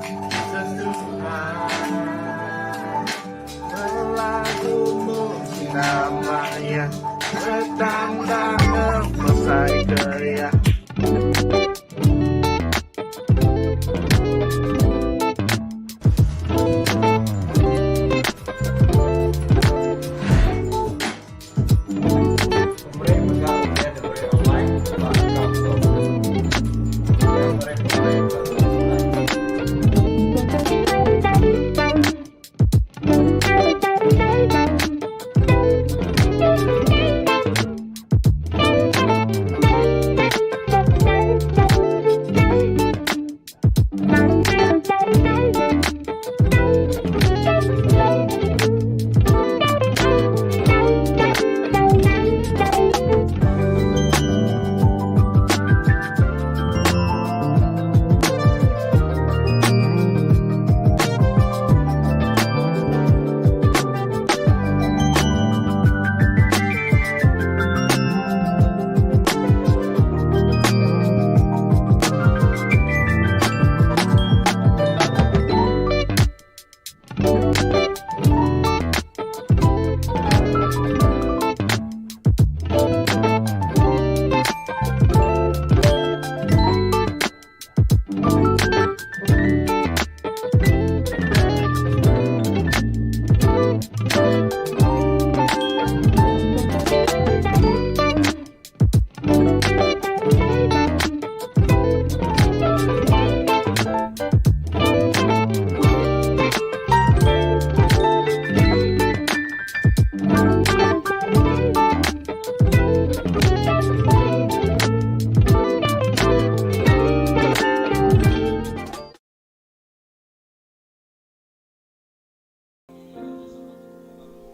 Sentuhan Belagu muji nama Iya Betanda ngemesai ke Iya. Pemeri mega ulih diberi online ba akaun tu. Ulih meri pemeri ba tulis online.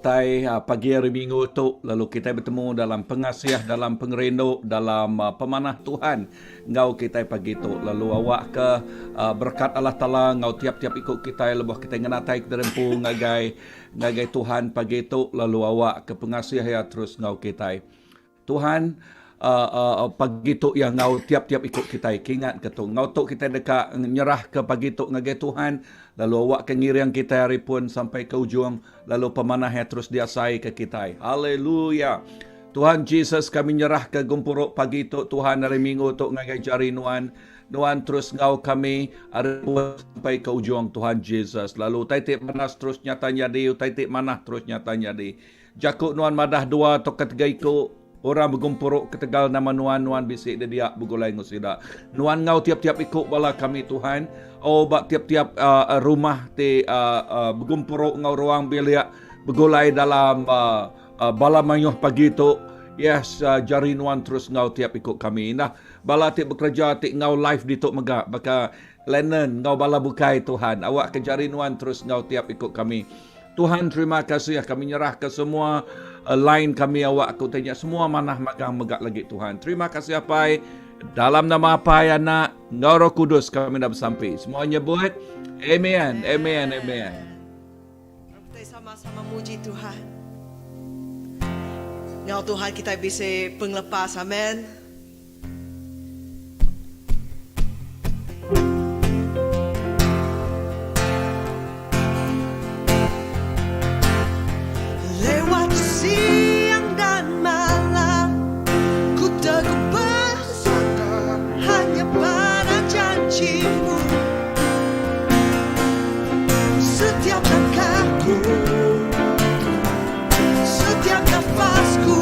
Tai pagi hari minggu tu lalu kitai betemu dalam pengasih dalam pengerindu dalam pemanah Tuhan enggau kitai pagi tu lalu awakka berekat Allah Taala enggau tiap-tiap iku kitai lebuh kitai ngenatai kediri empu ngagai ngagai Tuhan pagi tu lalu awakka pengasih iya terus enggau kitai. Tuhan pagi tu iya enggau tiap-tiap iku kitai ke ingat ke tu. Enggau tu kitai deka nyerahka pagi tu ngagai Tuhan lalu awakka ngiring kitai ari pun sampai ke ujung lalu pemanah iya terus diasaika kitai. Haleluya. Tuhan Jesus kami nyerahka gempuru pagi tu Tuhan hari minggu tu ngagai jari nuan. Nuan terus enggau kami ari pun sampai ke ujung Tuhan Jesus. Lalu utai ti manas terus nyata nyadi, utai ti manah terus nyata nyadi. Jaku nuan madah dua tauka tiga iku orang begempuru ketegal nama nuan, nuan bisi di dia begulai enggau sida. Nuan enggau tiap-tiap iku bala kami Tuhan, oh ba tiap-tiap uh, rumah ti uh, uh, begempuru enggau ruang bilik begulai dalam uh, uh, bala mayuh pagi tu. Yes, uh, jari nuan terus enggau tiap iku kami. Indah bala ti bekereja ti enggau live ditu mega baka Lennon enggau bala bukai Tuhan. Awak ke jari nuan terus enggau tiap iku kami. Tuhan terima kasih kami nyerah ke semua eh, line kami awak aku tanya semua manah magang mega lagi Tuhan. Terima kasih apai dalam nama apai anak enggau Roh Kudus kami dah bersampi. Semua nyebut amen amen amen. Kita sama-sama muji Tuhan. Ngau Tuhan kita bisa penglepas. Amen. Lewat siang dan malam Ku teguh bersandar Hanya pada janjimu Setiap langkahku Setiap nafasku.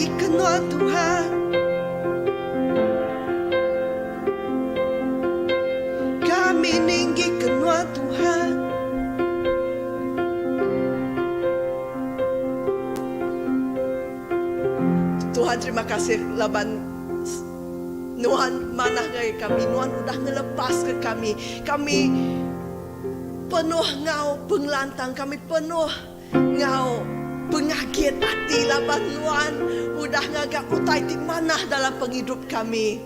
ninggi ke nuan Tuhan. Kami ninggi ke nuan Tuhan. Tuhan terima kasih laban Nuan manah ngagai kami, Nuan udah ngelepaska kami. Kami penuh enggau pengelantang, kami penuh enggau pengagit ati laban Nuan udah ngaga utai ti manah dalam pengidup kami.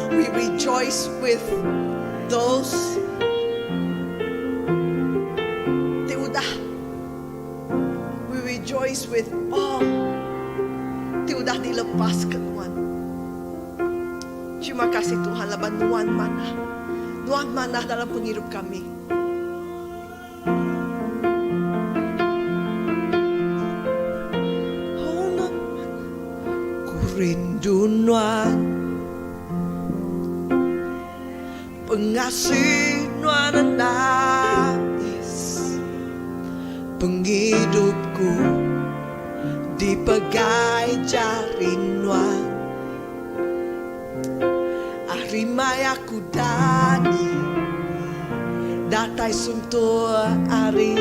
We rejoice with those ti udah We rejoice with all ti udah dilepaska Nuan. Terima kasih Tuhan laban Nuan manah. Nuan manah dalam pengidup kami. Oh Nuan manah. Ku rindu Nuan. Pengasih nuan enda abis. Pengidupku dipegai jari nuan. Ari maya ku dani datai suntuk ari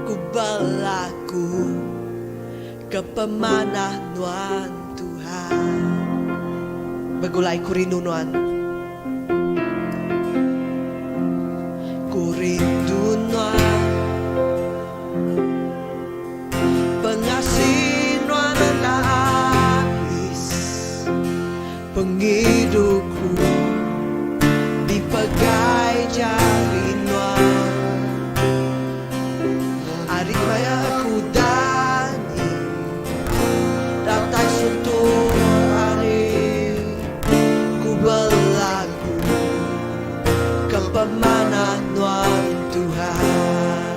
ku belaku ke pemanah nuan Tuhan. Begulai ku rindu nuan. Ku rindu nuan. Pengasih nuan enda abis. Pengidup ku dipegai jari nuan. Ari maya aku dani datai suntuk ari ku belagu ke pemanah nuan Tuhan.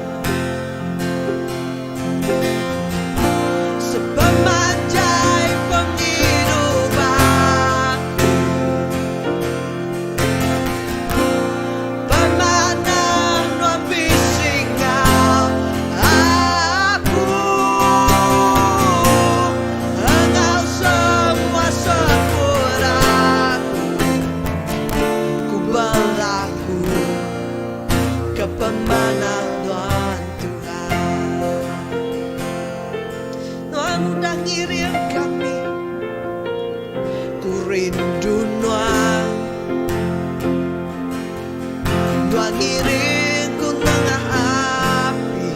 Sepemanjai pengidup aku. Pemanah nuan bisi enggau aku Enggau semua seput aku Ku belaku ke pemanah nuan Tuhan Nuan udah ngiring kami Ku rindu nuan Nuan ngiring ku nengah api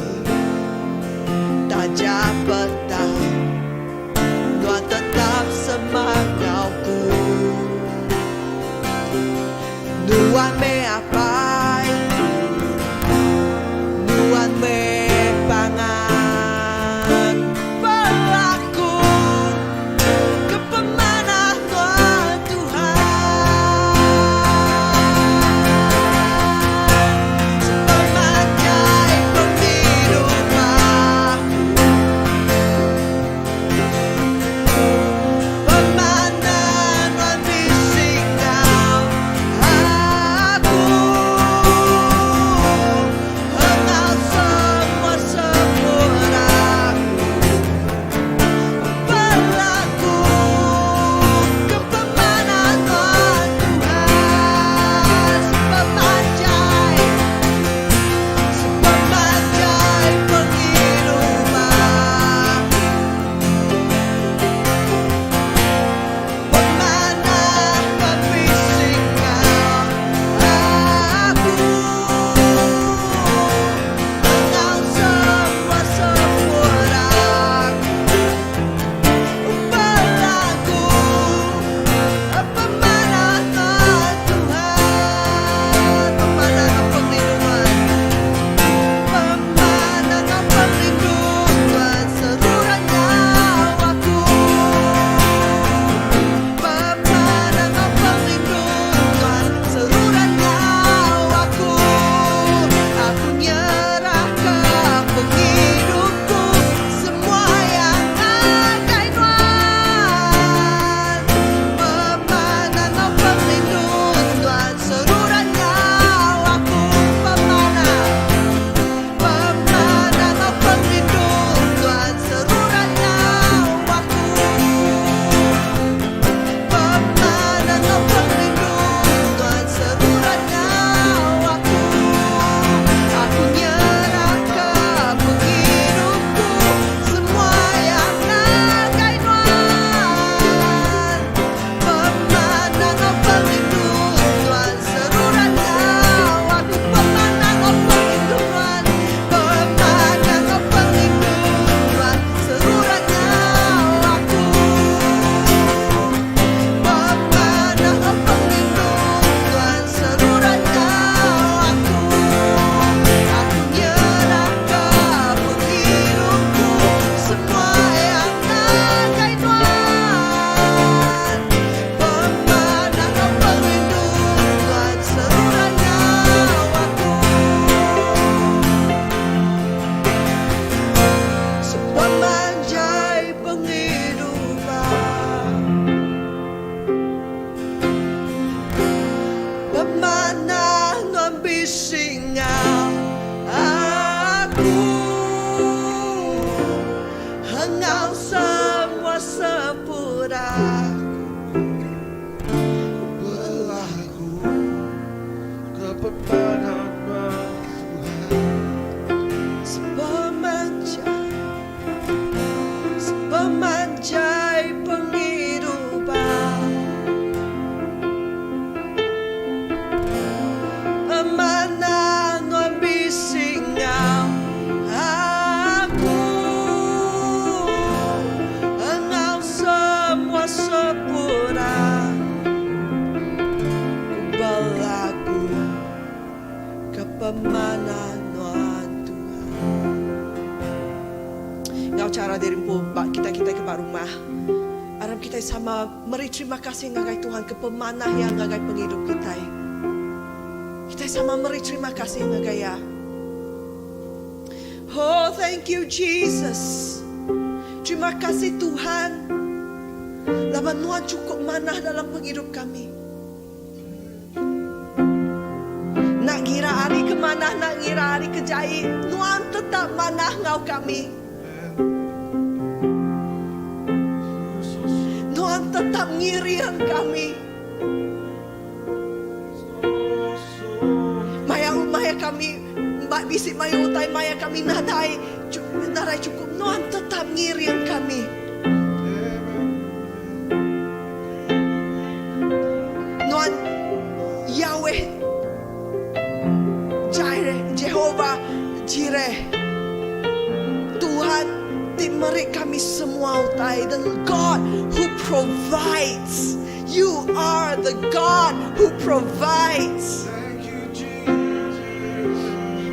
Taja petang Nuan tetap semangau ku Nuan meh apai ku Nuan meh pangan Belaku ke pemanah nuan Tuhan. Enggau semua seput aku. Belagu ke pemanah Tuhan. Sepemanjai, sepemanjai pengidup aku. Manah nuan bisi enggau aku enggau semua seput aku belagu ke pemanah nuan Tuhan. Enggau chara diri empu ba kitai-kitai ke ba rumah. Aram kitai sama meri terima kasih ngagai Tuhan ke pemanah Iya ngagai pengidup kitai. Kitai sama meri terima kasih ngagai Iya. Oh, thank you Jesus. Terima kasih Tuhan. Laban nuan cukup manah dalam pengidup kami. Nak ngira ari ke manah, nak ngira ari ke jai, nuan tetap manah enggau kami. Nuan tetap ngiring kami. Maya maya kami bisi mayuh utai maya kami nadai nadai chukup nuan tetap ngiring kami. Nuan Yahweh Jireh, Jehovah Jireh. Tuhan ti meri kami semua utai, the God who provides. You are the God who provides.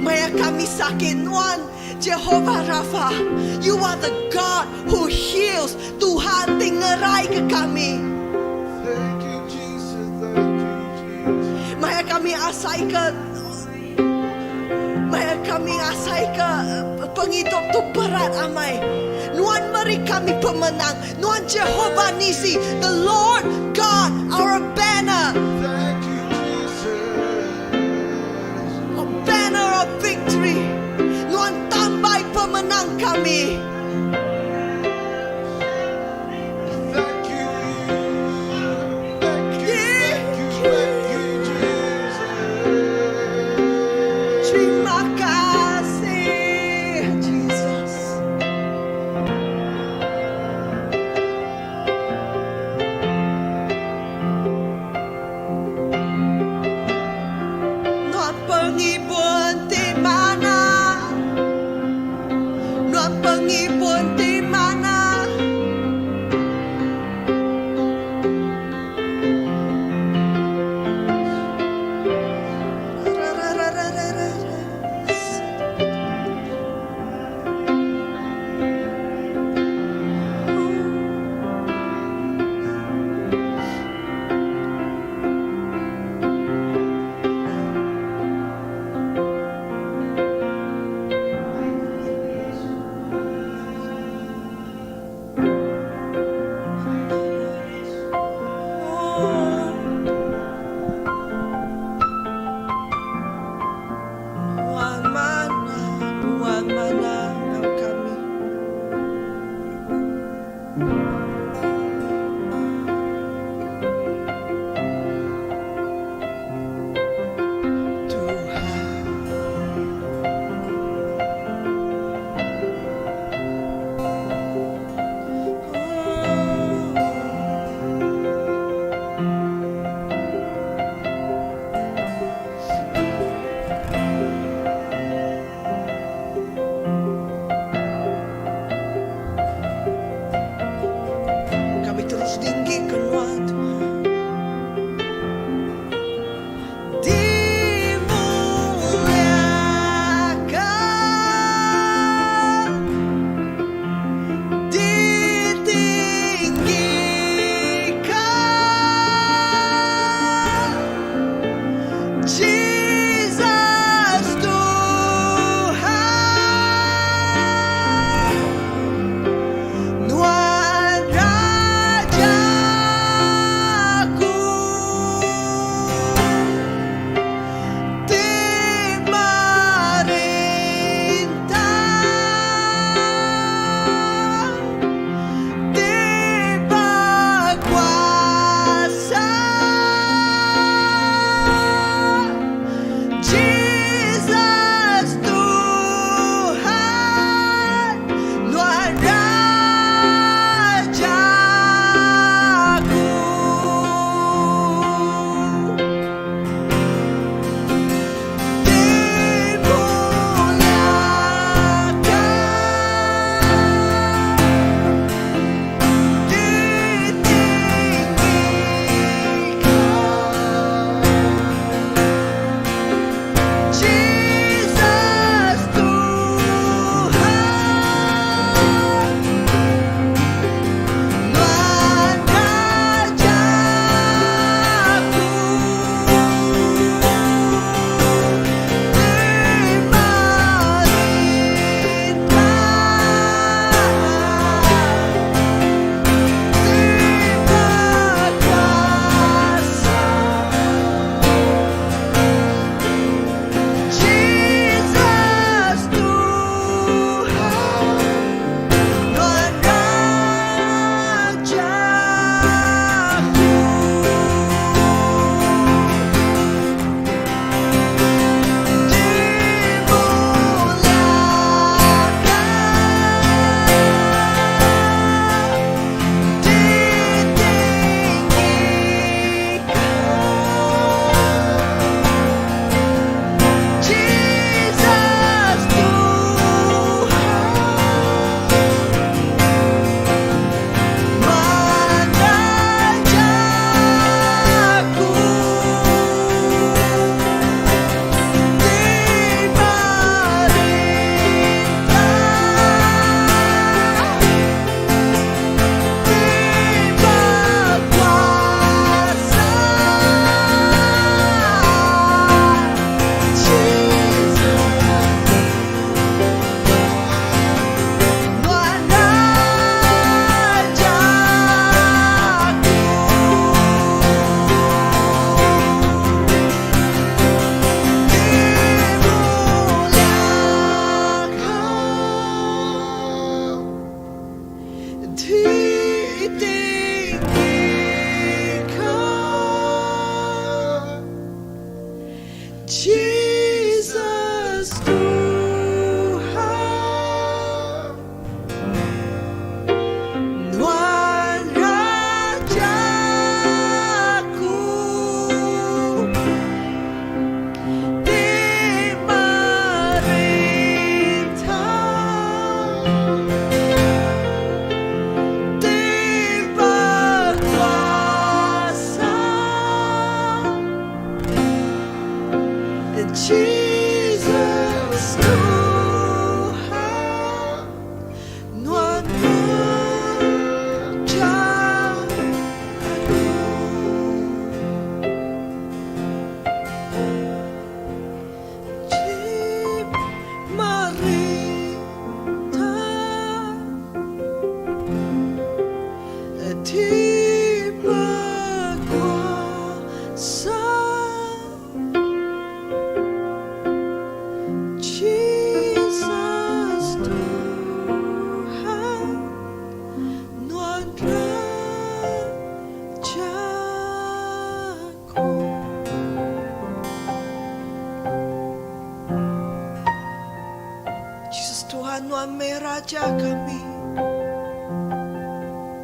Maya kami sakit nuan Jehovah Rapha. You are the God who heals. Tuhan ti ngerai ke kami. Maya kami asai ke Maya kami ngasai ke pengidup tu berat amai. Nuan meri kami pemenang. Nuan Jehovah Nisi, the Lord God, our banner. A banner of victory. Nuan tambai pemenang kami. Terima kasih Jesus. Nuan pengibun ti manah. Nuan pengibun. Ti tinggi ka Jesus Tuhan Nuan Raja ku Ti merintah Ti bekuasa Jesus Tuhan Nuan Raja aku. Jesus Tuhan Nuan Raja ku. Jesus Tuhan Nuan meh Raja kami.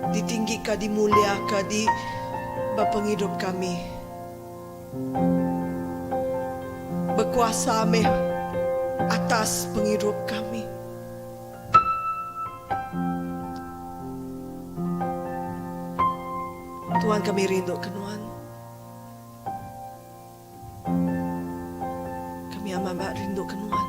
Ditinggika dimuliaka di ba pengidup kami. Bekuasa meh atas pengidup kami. Tuhan kami rindu ke Nuan. Kami amat amat rindu ke Nuan.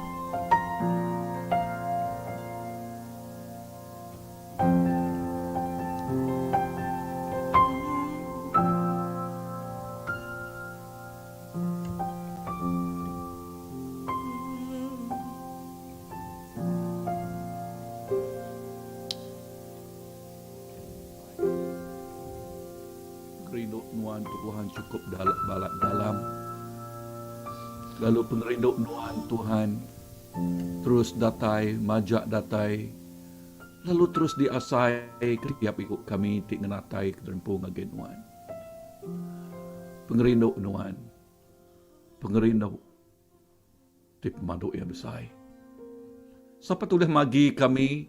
Pengerindu nuan Tuhan chukup balat dalam. Lalu pengerindu nuan Tuhan terus datai majak datai lalu terus diasai ke tiap iku kami ti ngenatai ke derempu ngagai nuan. Pengerindu nuan pengerindu ti pemadu iya besai. Sapa ti ulih magi kami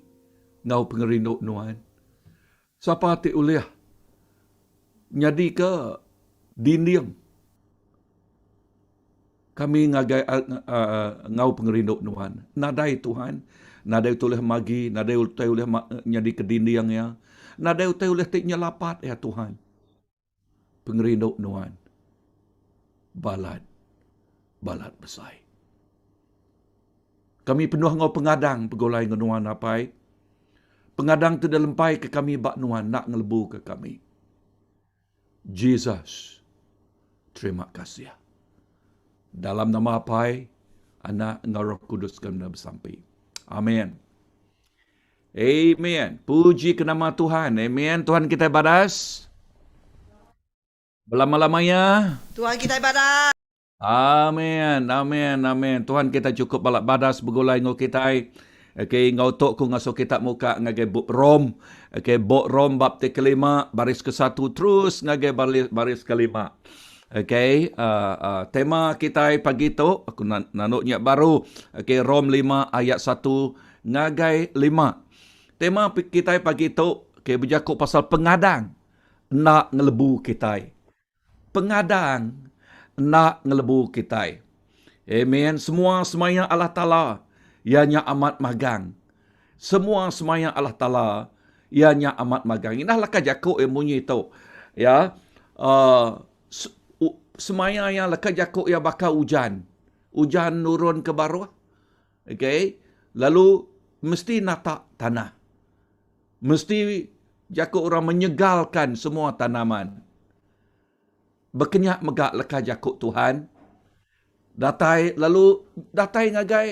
enggau pengerindu nuan? Sapa ti ulih nyadika dinding kami ngagai enggau pengerindu nuan? Nadai Tuhan, nadai utai ulih magi, nadai utai ulih nyadika dinding iya, nadai utai ulih ti nyelapat iya Tuhan. Pengerindu nuan balat balat besai. Kami penuh enggau pengadang begulai enggau nuan apai. Pengadang ti dilempai ke kami ba nuan enda ngelebu ke kami. Jesus, terima kasih. Dalam nama Apai, Anak enggau Roh Kudus kami besampi. Amin. Amen. Puji ke nama Tuhan. Amen. Tuhan kitai badas. Belama-lama ya. Tuhan kitai badas. Amen. Amen. Amen. Tuhan kita cukup balak badas begulai enggau kitai. Okey, enggau tu ku ngasuh kita muka ngagai bup Rom. Okey, bup Rom bab ti kelima, baris ke satu terus ngagai baris, baris kelima. Okey, uh, uh, tema kitai pagi tu aku nanu nya baru. Okey, Rom 5 ayat 1 ngagai 5. Tema kitai pagi tu okey bejaku pasal pengadang enda ngelebu kitai. Pengadang enda ngelebu kitai. Amen. Semua semaya Allah Taala iya nya amat magang. Semua semaya Allah Taala iya nya amat magang. Indah leka jaku iya munyi tu. Ya. Uh, semaya iya leka jaku iya baka ujan. Ujan nurun ke baruh. Okey. Lalu mesti natak tanah. Mesti jaku orang menyegalkan semua tanaman. Bekenyak mega leka jaku Tuhan datai lalu datai ngagai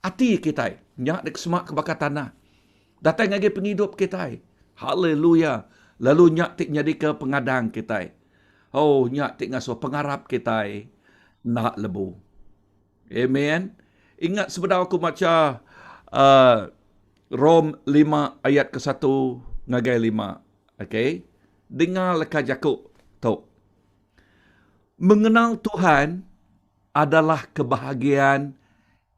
ati kitai. Nya dek semak ke baka tanah. Datai ngagai pengidup kitai. Haleluya. Lalu nya ti nyadika pengadang kitai. Oh, nya ti ngasuh pengarap kitai enda lebu. Amen. Ingat sebedau aku macha uh, Rom 5 ayat ke-1 ngagai 5. Okey. Dengar leka jaku tu. Mengenal Tuhan adalah kebahagiaan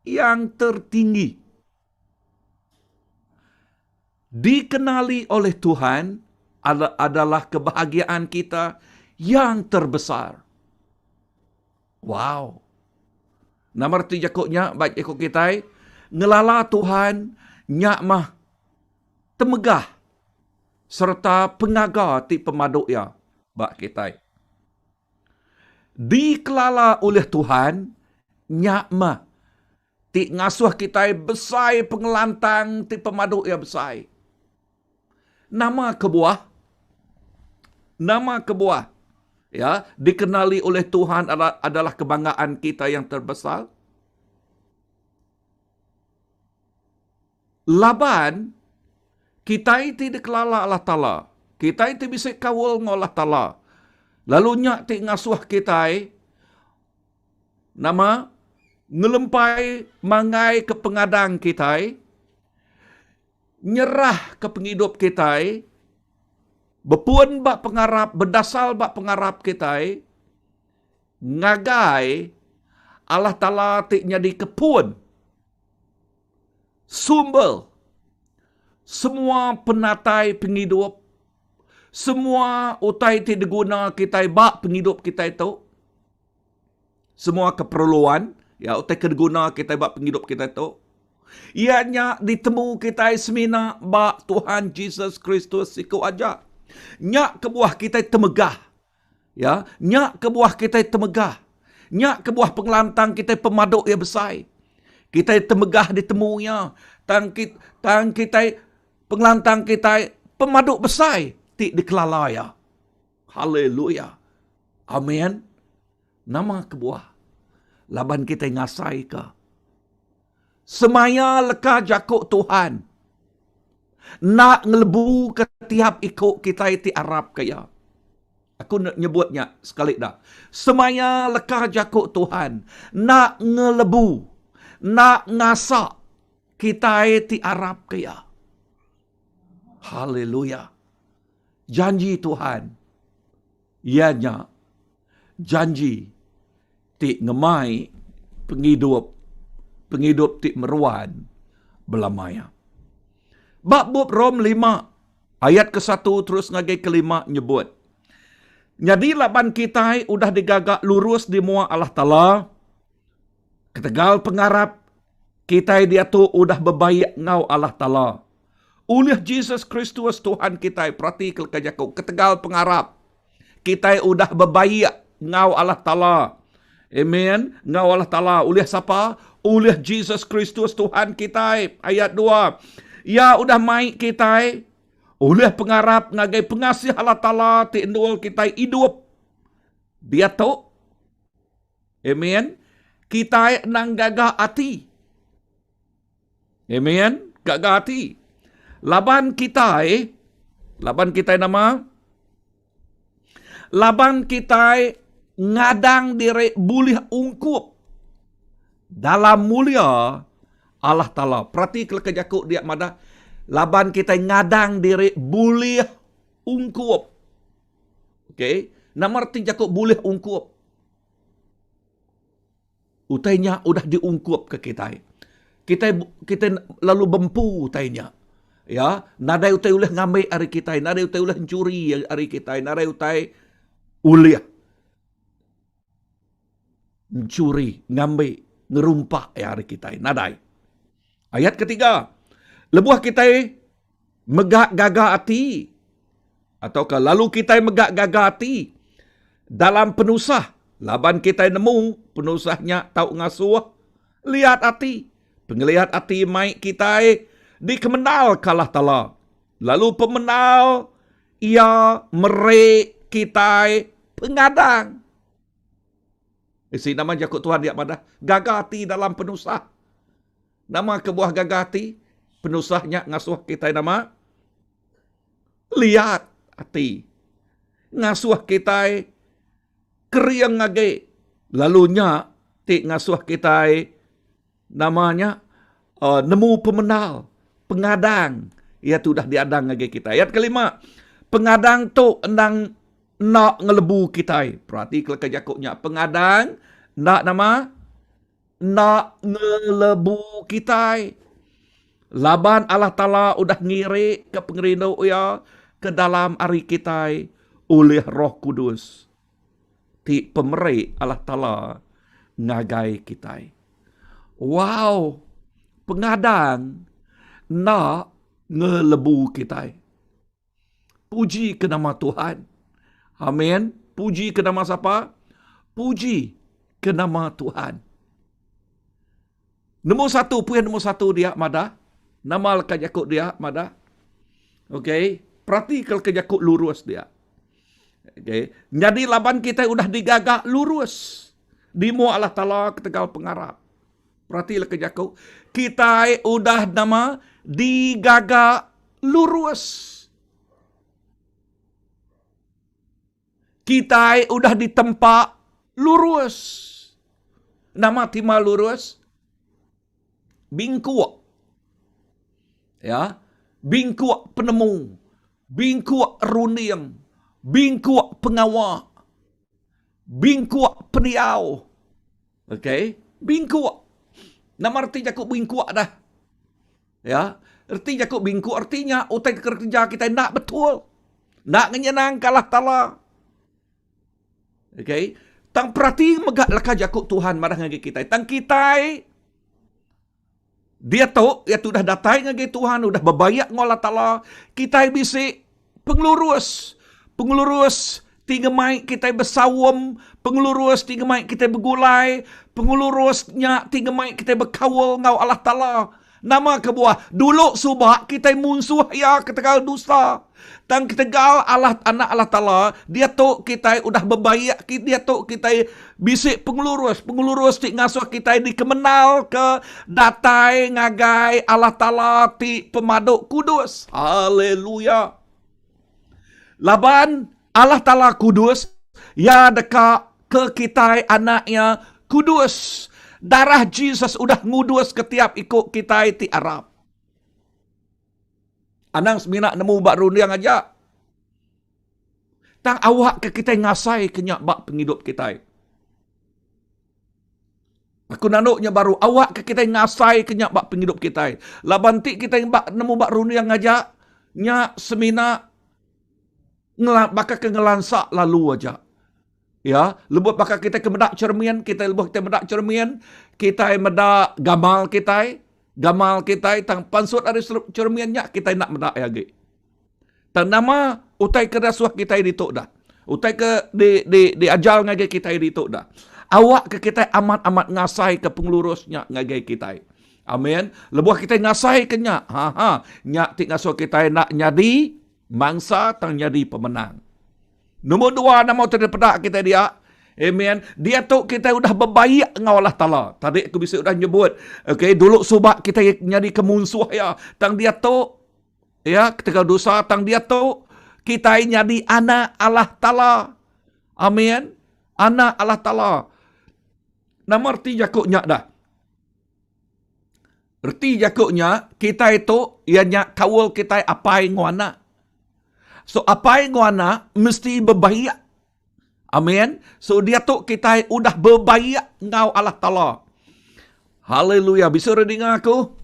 yang tertinggi. Dikenali oleh Tuhan adalah kebahagiaan kita yang terbesar. Wow. Nama reti jaku nya ba jaku kitai ngelala Tuhan nya mah temegah sereta pengaga ti pemadu iya ba kitai. Dikelala ulih Tuhan nya meh ti ngasuh kitai besai pengelantang ti pemadu iya besai. Nama kebuah? Nama kebuah? Ya, dikenali oleh Tuhan adalah kebanggaan kita yang terbesar. Laban kitai ti dikelala Allah Taala, kitai ti bisi kaul enggau Allah Taala, lalu nya ti ngasuh kitai Nama ngelempai manggai ke pengadang kitai, nyerah ke pengidup kitai, bepun ba pengarap, bedasal ba pengarap kitai, ngagai Allah Taala ti nyadi ke pun sumber semua penatai pengidup, semua utai ti diguna kitai ba pengidup kitai tu. Semua keperluan, ya utai ke diguna kitai ba pengidup kitai tu, iya nya ditemu kitai semina ba Tuhan Jesus Kristus siku aja. Nya kebuah kitai temegah. Ya, nya kebuah kitai temegah. Nya kebuah pengelantang kitai pemadu iya besai. Kitai temegah ditemu iya. Tang kita, tang kitai pengelantang kitai pemadu besai ti dikelala iya. Haleluya. Amin. Nama kebuah? Laban kitai ngasaika semaya leka jaku Tuhan enda ngelebuka tiap iku kitai ti arapka Iya. Aku nyebut nya sekali da. Semaya leka jaku Tuhan enda ngelebu, enda ngasa kitai ti arapka Iya. Haleluya. Janji Tuhan iya nya janji ti ngemai pengidup, pengidup ti meruan belama iya. Ba bup Rom 5 ayat ke-1 terus ngagai ke-5 nyebut, Nyadi laban kitai udah digaga lurus di mua Allah Taala, ketegal pengarap kitai diatu udah bebaik enggau Allah Taala. Ulih Jesus Kristus Tuhan kitai, perati ke leka jaku, ketegal pengarap, kitai udah bebaik enggau Allah Taala. Amen. Enggau Allah Taala. Ulih sapa? Ulih Jesus Kristus Tuhan kitai. Ayat 2. Iya udah mai kitai ulih pengarap ngagai pengasih Allah Taala ti endul kitai idup diatu. Amen. Kitai endang gaga ati. Amen. Gaga ati. Laban kitai, laban kitai nama? Laban kitai ngadang diri bulih ungkup dalam mulia Allah Taala. Perati ke leka jaku dia madah, laban kitai ngadang diri bulih ungkup. Okey, nama reti jaku bulih ungkup? Utai nya udah diungkupka kitai. Kitai kitai lalu bempu utai nya. Ya, nadai utai ulih ngambi ari kitai, nadai utai ulih enchuri ari kitai, nadai utai ulih enchuri, ngambi, ngerumpak iya ari kitai. Nadai. Ayat ketiga, lebuh kitai mega gaga ati Atauka lalu kitai mega gaga ati dalam penusah laban kitai nemu penusah nya tau ngasuh liat ati. Pengeliat ati mai kitai dikemendalka Allah Taala, lalu pemendal Iya meri kitai pengadang. Isi nama jaku Tuhan dia madah, gaga ati dalam penusah. Nama kebuah gaga ati? Penusah nya ngasuh kitai nama? Liat ati ngasuh kitai kering agi lalu nya ti ngasuh kitai nama nya nemu pemendar. Pengadang iya tu udah diadang ngagai kitai. Ayat kelima, pengadang tu endang enda ngelebu kitai. Perati ke leka jaku nya, pengadang enda nama? Enda ngelebu kitai. Laban Allah Taala udah ngiri ke pengerindu Iya ke dalam ari kitai ulih Roh Kudus ti pemeri Allah Taala ngagai kitai. Wow! Pengadang enda ngelebu kitai. Puji ke nama Tuhan. Amin. Puji ke nama sapa? Puji ke nama Tuhan. Nombor satu, puih nombor satu dia madah. Nama leka jaku dia madah. Okey, perati ke leka jaku lurus dia. Okey, nyadi laban kitai udah digaga lurus di mua Allah Taala ketegal pengarap. Perati leka jaku, kitai udah nama digaga lurus. Kitai udah ditempa lurus. Nama tima lurus? Bingkuk. Ya, bingkuk penemu, bingkuk runding, bingkuk pengawa, bingkuk pendiau. Okey, bingkuk. Nama reti jaku bingkuk dah? Ya, reti jaku bingkuk reti nya utai ke kereja kitai enda betul. Enda ngenyenangka Allah Taala. Okey, tang perati mega leka jaku Tuhan madah ngagai kitai. Tang kitai diatu iya tu udah datai ngagai Tuhan, udah bebaik enggau Allah Taala, kitai bisi pengelurus. Pengelurus ti ngemai kitai besaum, pengelurus ti ngemai kitai begulai, pengelurus nya ti ngemai kitai bekaul enggau Allah Taala. Nama kebuah? Dulu suba kitai munsuh Iya ketegal dosa. Tang ketegal Allah anak Allah Taala, diatu kitai udah bebaik, diatu kitai bisi pengelurus, pengelurus ti ngasuh kitai dikemenalka datai ngagai Allah Taala ti pemadu kudus. Haleluya! Laban Allah Taala kudus, Iya deka ke kitai anak Iya kudus. Darah Jesus udah nguduska tiap iku kitai ti arap. Anang semina nemu ba runding aja. Tang awakka kitai ngasaika nya ba pengidup kitai. Aku nandu nya baru awakka kitai ngasaika nya ba pengidup kitai. Laban ti kitai ba nemu ba runding aja, nya semina ngela baka ke ngelansa lalu aja. Ya, lebuh baka kitai ke meda cermin, kitai lebuh kitai meda cermin, kitai meda gamal kitai, gamal kitai tang pansut ari cermin nya kitai enda meda iya agi. Tang nama utai ke dasuh kitai ditu dah. Utai ke di di diajar ngagai kitai ditu dah. Awakka kitai amat-amat ngasaika pengelurus nya ngagai kitai. Amin. Lebuh kitai ngasaika nya, ha ha, nya ti ngasuh kitai enda nyadi mangsa tang nyadi pemenang. Nombor dua nama utai dipeda kitai dia. Amen. Diatu kitai udah bebaik enggau Allah Taala. Tadi aku bisi udah nyebut, okey, dulu suba kitai nyadi ke munsuh iya. Tang diatu Ya, ketegal dosa tang diatu kitai nyadi anak Allah Taala. Amin. Anak Allah Taala. Nama reti jaku nya dah? Reti jaku nya kitai tu iya nya kaul kitai apai enggau anak. So apai enggau anak mesti bebaik. Amin. So diatu kitai udah bebaik enggau Allah Taala. Haleluya. Bisi orang dinga aku?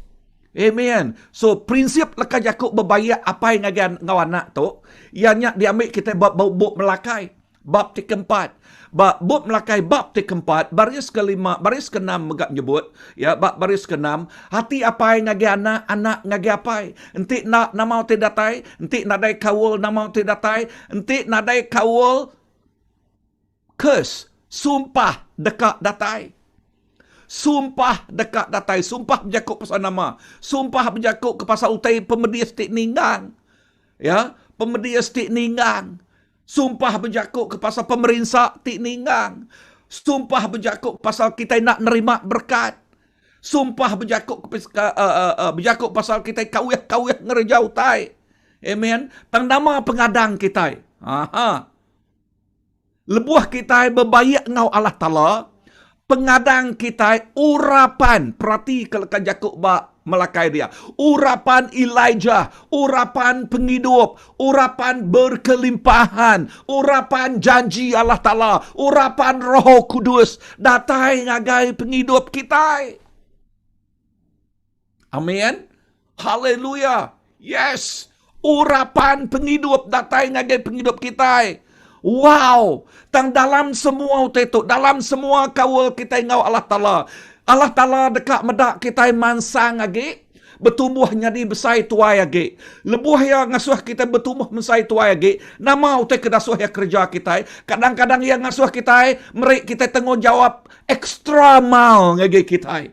Amen. So prinsip leka jaku bebaik apai ngagai enggau anak tu, iya nya diambi kitai ba bup Melakai bab ti keempat. Ba bup Melakai bab ti keempat, baris kelima, baris keenam mega nyebut, ya ba baris keenam, hati apai ngagai anak, anak ngagai apai. Enti enda nama ti datai, enti nadai kaul nama ti datai, enti nadai kaul Curse, sumpah deka datai. Sumpah deka datai. Sumpah bejaku pasal nama? Sumpah bejaku ke pasal utai pemedis ti ninggang. Ya, pemedis ti ninggang. Sumpah bejaku ke pasal pemerinsa ti ninggang. Sumpah bejaku pasal kitai enda nerima berekat. Sumpah bejaku ke uh, uh, uh, bejaku pasal kitai kawih-kawih ngereja utai. Amen. Tang nama pengadang kitai? Aha. Lebuh kitai bebaik enggau Allah Taala, pengadang kitai urapan, peratika leka jaku ba Melakai dia. Urapan Elijah, urapan pengidup, urapan berkelimpahan, urapan janji Allah Taala, urapan Roh Kudus datai ngagai pengidup kitai. Amin. Haleluya. Yes. Urapan pengidup datai ngagai pengidup kitai. Wow. Tang dalam semua utai tu, dalam semua kaul kitai enggau Allah Taala, Allah Taala deka meda kitai mansang agi, betumbuh nyadi besai tuai agi. Lebuh iya ngasuh kitai betumbuh mesai tuai agi, nama utai ke dasuh iya kereja kitai? Kadang-kadang iya ngasuh kitai meri kitai tanggungjawab extra mile ngagai kitai.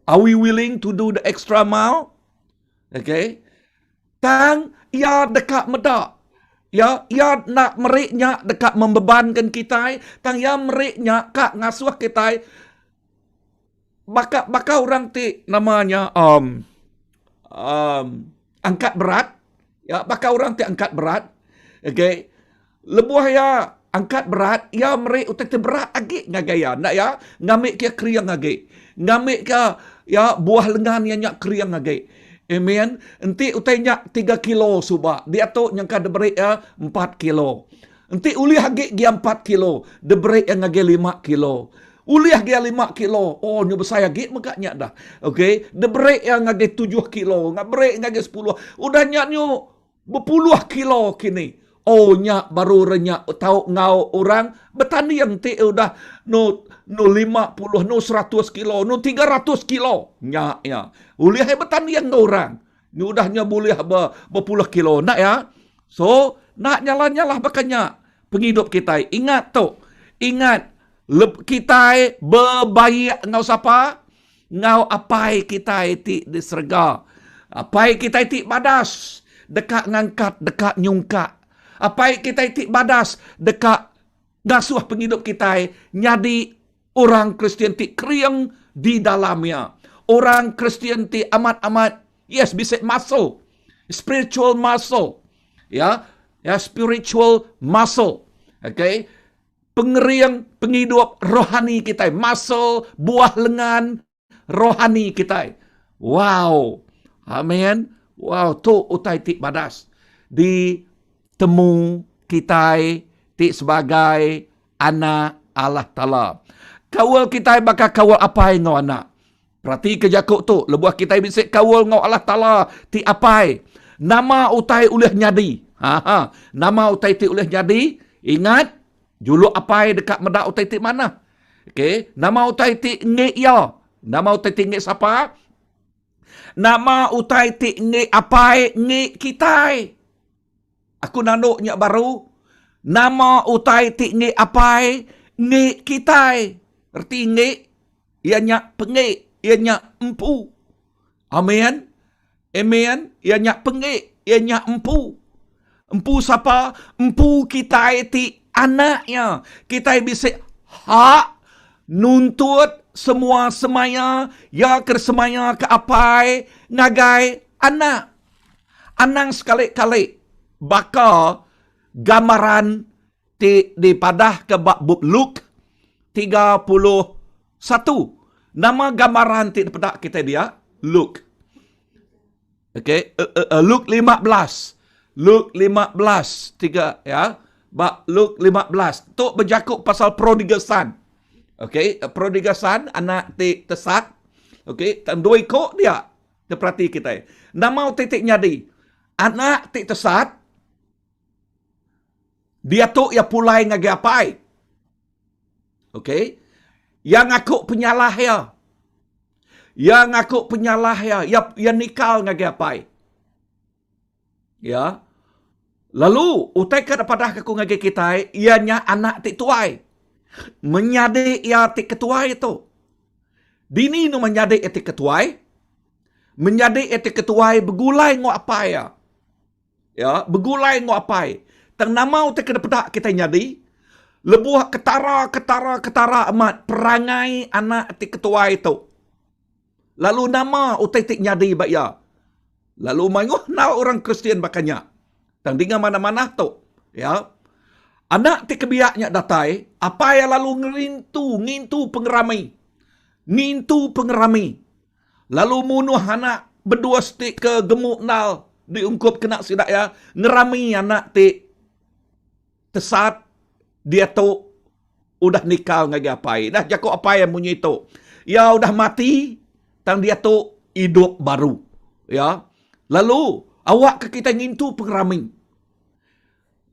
Are we willing to do the extra mile? Okay. Tang iya deka meda. Ya, iya nak meri nya deka membebankan kitai, tang iya meri nya ka ngasuh kitai baka baka orang ti nama nya um, um, angkat berat, ya baka orang ti angkat berat. Okay. Lebuh iya angkat berat, iya meri utai ti berat agi ngagai iya. Enda iya ngambika iya kering agi. Ngambika iya buah lengan iya nya kering agi. Amen. Enti utai nya tiga kilo suba, diatu nyangka diberi iya empat kilo. Enti ulih agi gia empat kilo, diberi iya ngagai lima kilo. Ulih gia lima kilo, oh nyu besai agi mega nya dah. Okey, diberi iya ngagai tujuh kilo, beri ngagai sepuluh. Udah nya nyu Bepuluh kilo kini. Oh nya baru renya tau enggau orang betanding ti udah nu nu 50 nu 100 kilo nu 300 kilo. Nya iya. Ulih ai betanding enggau orang. Nyu udah nya bulih be bepuluh kilo enda iya. So enda nyalah-nyalah baka nya pengidup kitai. Ingat tu. Ingat leb kitai bebaik enggau sapa? Enggau Apai kitai ti di serega. Apai kitai ti badas deka ngangkat, deka nyungkak. Apai kitai ti badas deka ngasuh pengidup kitai nyadi orang Kristian ti kering di dalam iya. Orang Kristian ti amat-amat, yes, bisi muscle, spiritual muscle. Ya, ya spiritual muscle. Okay. Pengering pengidup rohani kitai, muscle buah lengan rohani kitai. Wow. Amen. Wow, tu utai ti badas ditemu kitai ti sebagai anak Allah Taala. Kaul kitai baka kaul apai enggau anak. Peratika jaku tu, lebuh kitai bisi kaul enggau Allah Taala ti Apai, nama utai ulih nyadi? Ha ha, nama utai ti ulih nyadi? Ingat, juluk Apai deka meda utai ti manah. Okey, nama utai ti enggi iya? Nama utai ti enggi sapa? Nama utai ti enggi Apai enggi kitai? Aku nandu nya baru, nama utai ti enggi Apai enggi kitai? Reti enggi Iya nya pengik, iya nya empu. Amen. Amen. Iya nya pengik, iya nya empu. Empu sapa? Empu kitai ti anak iya. Kitai bisi hak nuntut semua semaya iya ke semaya ke apai ngagai anak. Anang sekali-kali baka gambaran ti dipadahka ba bup Luke 31. Nama gambaran ti dipeda kitai dia? Luke. Okey, uh, uh, uh, Luke 15. Luke 15 tiga ya. Ba Luke 15. Tu bejaku pasal prodigal son. Okey, prodigal son anak ti tesat. Okey, tang dua iko dia. Terperati kitai. Nama utai ti nyadi? Anak ti tesat Diatu iya pulai ngagai apai. Okey. Iya ngaku penyalah iya. Iya ngaku penyalah iya. Iya, iya nikal ngagai apai. Ya. Lalu utai ke dipadah ke aku ngagai kitai, iya nya anak ti tuai. Menyadi iya ti ketuai tu. Dini nu menyadi iya ti ketuai? Menyadi iya ti ketuai begulai enggau apai iya. Ya, begulai enggau apai. Tang nama utai ke dipeda kitai nyadi? Lebuh ketara ketara ketara amat perangai anak ti ketuai tu. Lalu nama utai ti nyadi ba iya? Lalu mayuh enggau orang Kristian baka nya. Tang dinga manah-manah tu, ya. Anak ti kebiak nya datai, apai iya lalu ngerintu ngintu pengerami. Ngintu pengerami. Lalu munuh anak bedus ti ke gemuk endal diungkup kena sida iya ngerami anak ti tesat diatu udah nikal ngagai apai. Dah jaku apai iya munyi tu. Iya udah mati tang diatu idup baru. Ya. Lalu awakka kitai ngintu pengerami.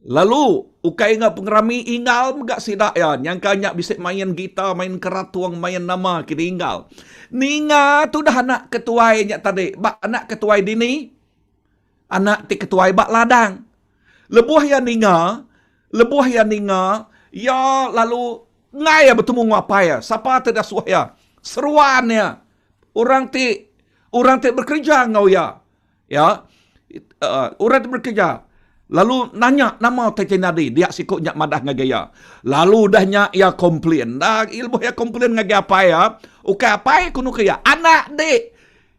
Lalu ukai enggau pengerami inggal mega sida iya nyangka nya bisi main gitar, main keratung, main nama kini inggal. Ninga tudah anak ketuai nya tadi ba anak ketuai dini anak ti ketuai ba ladang. Lebuh iya ninga, lebuh iya ninga, iya lalu enggai iya betemu enggau apai iya. Sapa ti dasuh iya? Seruan iya. Orang ti orang ti bekereja enggau iya. Ya. Uh, orang ti bekereja lalu nanya nama utai ti nyadi dia siku nya madah ngagai iya. Lalu udah nya iya komplain. Dah lebuh iya komplain ngagai apai iya, ukai apai ku nuka iya, anak dik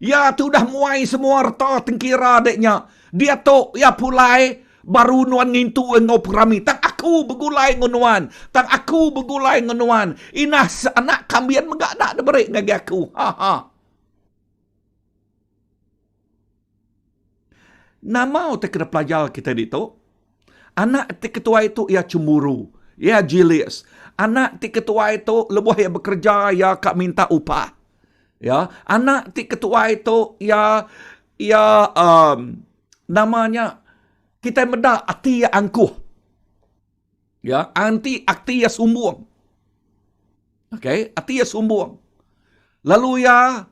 iya ti udah muai semua reta tengkira dik nya. Diatu iya pulai baru nuan ngintu enggau pengerami. Tang aku begulai enggau nuan. Tang aku begulai enggau nuan. Inah anak kambin mega enda diberi ngagai aku. Ha ha. Nama utai kena pelajar kitai ditu? Anak ti ketuai tu iya chemburu, iya jealous. Anak ti ketuai tu lebuh iya bekereja iya ka minta upah. Ya, anak ti ketuai tu iya iya um, nama nya kitai meda ati iya angkuh. Ya, anti ati iya sumbung. Okey, ati iya sumbung. Lalu iya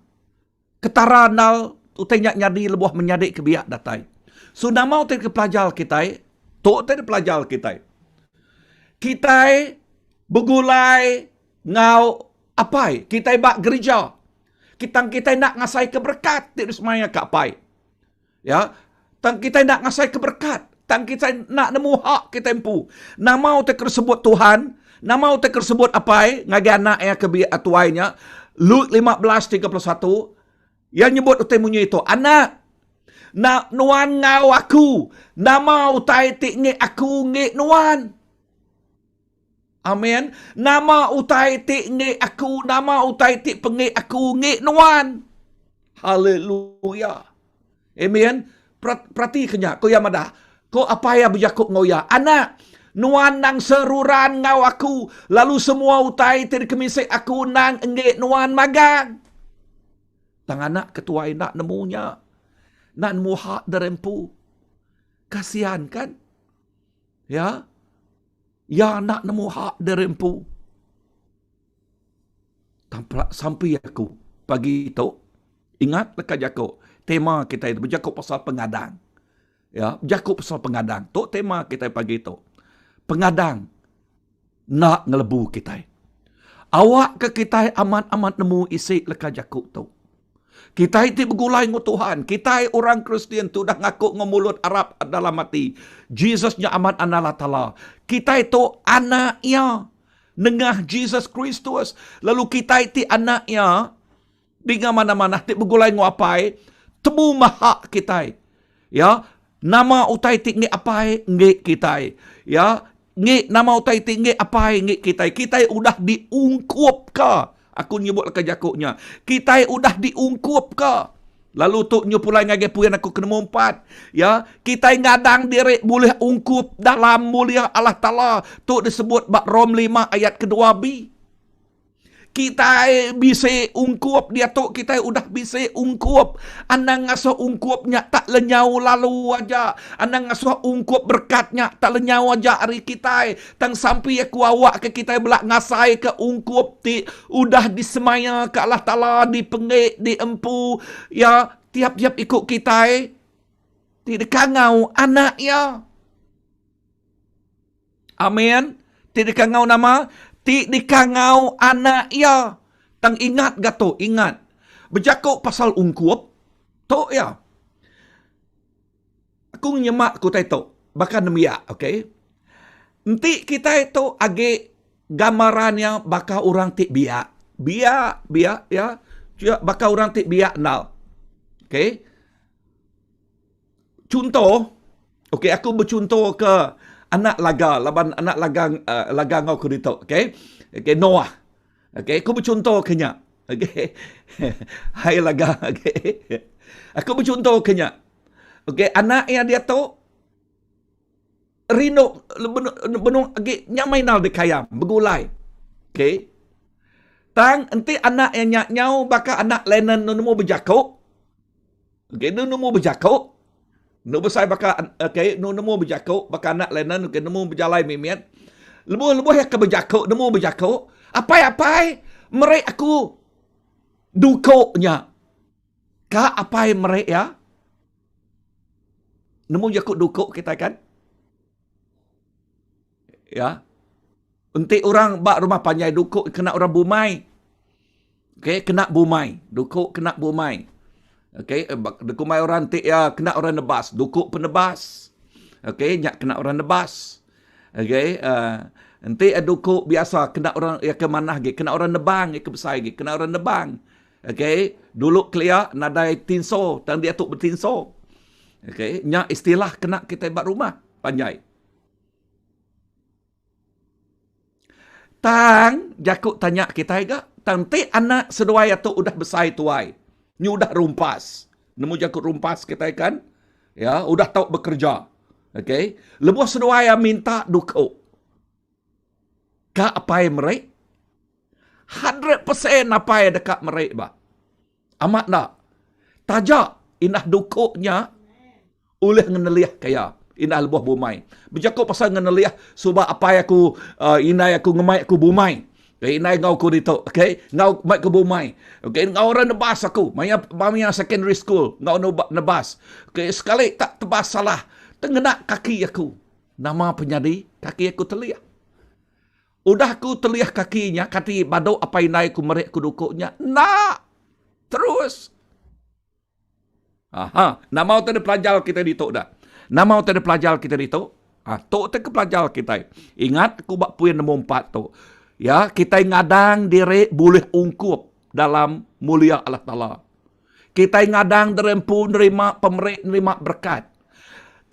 Ketara endal utai nya nyadi lebuh menyadi ke biak datai. So nama utai ke pelajar kitai? Tu utai dipelajar kitai. Kitai begulai enggau apai kitai ba gerija. Kitang kitai enda ngasai ke berekat ti disemaya ke apai. Ya. Tang kitai enda ngasai ke berekat. Tang kitai enda nemu hak kitai empu. Nama utai ke disebut Tuhan, nama utai ke disebut apai ngagai anak iya ke biak tuai nya, Luke 15:31, iya nyebut utai munyi tu, Anak, na nuan enggau aku, nama utai ti ngi aku ngi nuan. Amin. Nama utai ti ngi aku, nama utai ti pengi aku ngi nuan. Haleluya. Amen. Perati ke nya, ko iya madah. Ko apai iya bejaku enggau iya, Anak, nuan nang seruran enggau aku, lalu semua utai ti dikemisi aku nang enggi nuan magang. Tang anak ketuai enda nemu nya. Enda nemu hak diri empu. Kasihan kan? Ya. Iya enda nemu hak diri empu. Tang sampi aku pagi tu, ingat leka jaku tema kitai tu bejaku pasal pengadang. Ya, bejaku pasal pengadang. Tu tema kitai pagi tu. Pengadang enda ngelebu kitai. Awakka kitai amat-amat nemu isi leka jaku tu. Kitai ti begulai enggau Tuhan, kitai orang Kristian ti udah ngaku enggau mulut arap dalam ati, Jesus nya amat Anak Allah Taala. Kitai tu anak Iya nengah Jesus Kristus, lalu kitai ti anak Iya dinga manah-manah ti begulai enggau Apai, temu meh hak kitai. Ya, nama utai ti enggi Apai enggi kitai. Ya, Ngi nama utai ti ngi apai ngi kitai. Kitai udah diungkupka. Aku nyebut leka jaku nya. Kitai udah diungkupka. Lalu tu nyu pulai ngagai puin aku ke nombor empat. Ya, kitai ngadang diri bulih ungkup dalam mulia Allah Taala. Tu disebut ba Rom lima ayat kedua B. Kitai bisi ungkup diatu kitai udah bisi ungkup. Anang ngasuh ungkup nya tak lenyau lalu aja. Anang ngasuh ungkup berekat nya tak lenyau aja ari kitai. Tang sampi aku awakka kitai bela ngasaika ungkup ti udah disemayaka Allah Taala dipenggi diempu Iya tiap-tiap iku kitai ti dikangau anak Iya. Amin. Ti dikangau nama? Ti dikangau anak iya. Tang ingat ga tu, ingat. Bejaku pasal ungkup, tu iya. Aku nyemak ke utai tu, baka nembiak, okay. Enti kitai tu agi gambaran iya baka orang ti biak. Biak, biak iya. Baka orang ti biak endal. Okay. Chunto, okey aku bechunto ke anak laga laban anak laga uh, laga enggau aku ditu, okey. Okey Noah. Okey, aku bechunto ke nya. Okay. Hai laga. Okay. Aku bechunto ke nya. Okay, anak iya diatu rindu benung agi nyamai nal dikayam begulai. Okay. Tang enti anak iya nya nyau baka anak Lennon nemu bejaku. Okay, nu nemu bejaku. Nu besai baka okay, nu nemu bejaku baka anak Lennon okay, nemu bejalai mimit. Lebuh-lebuh iya ke bejaku, nemu bejaku, apai-apai meri aku duku nya. Ka apai meri iya. Nemu jaku duku kitai kan? Ya. Enti orang ba rumah panjai duku kena orang bumai. Okey, kena bumai. Duku kena bumai. Okey, eh, kumbai orang ti ya kena orang nebas, duku penebas. Okey, nya kena orang nebas. Okey, uh, enti eh, duku biasa kena orang ya ke manah gi, kena orang nebang ya ke besai gi, kena orang nebang. Okey, dulu kelia nadai tinso, tang diatu betinso. Okey, nya istilah kena kita ba rumah panjai. Tang, jaku tanya kitai ga, tang enti anak seduai atu udah besai tuai, nyu udah rumpas. Nemu jaku rumpas kitai kan? Ya, udah tau bekerja. Okey. Lebuh seduai iya minta duku. Ka apai meri? 100% apai deka meri ba. Amat enda. Taja indah duku nya ulih ngenelih ke iya indah lebuh bumai. Bejaku pasal ngenelih suba apai aku uh, indai aku ngemai aku bumai. Okay, indai enggau aku ditu, okay? Enggau mai aku bumai. Okay, enggau orang nebas aku maya maya secondary school enggau nebas. Okay, sekali tak tebas salah, tengena kaki aku. Nama penyadi kaki aku telih. Udah aku telih kaki nya, kati badu apai indai aku meri aku duku nya? Enda! Terus. Aha, nama utai dipelajar kitai ditu dah. Nama utai dipelajar kitai ditu? Ha, tu utai ke pelajar kitai. Ingat aku ba poin nombor empat tu. Ya, kitai ngadang diri bulih ungkup dalam mulia Allah Taala. Kitai ngadang diri empu nerima pemeri nerima berekat.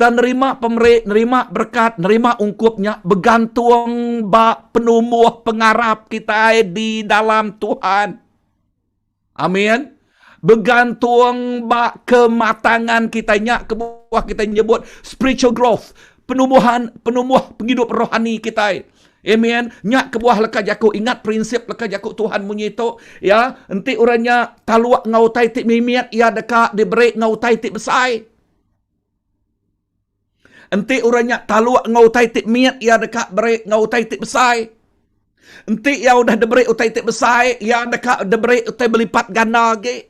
Tang nerima pemeri nerima berekat nerima ungkup nya begantung ba penumbuh pengarap kitai di dalam Tuhan. Amin. Begantung ba kematangan kitai nya kebuah kitai nyebut spiritual growth, penumbuhan penumbuh pengidup rohani kitai. Amen. Nya kebuah leka jaku ingat prinsip leka jaku Tuhan munyi tu, ya, enti orang nya taluk enggau utai ti mimit, iya deka diberi enggau utai ti besai. Enti orang nya taluk enggau utai ti mit, iya deka beri enggau utai ti besai. Enti iya udah diberi utai ti besai, iya deka diberi utai belipat ganda agi.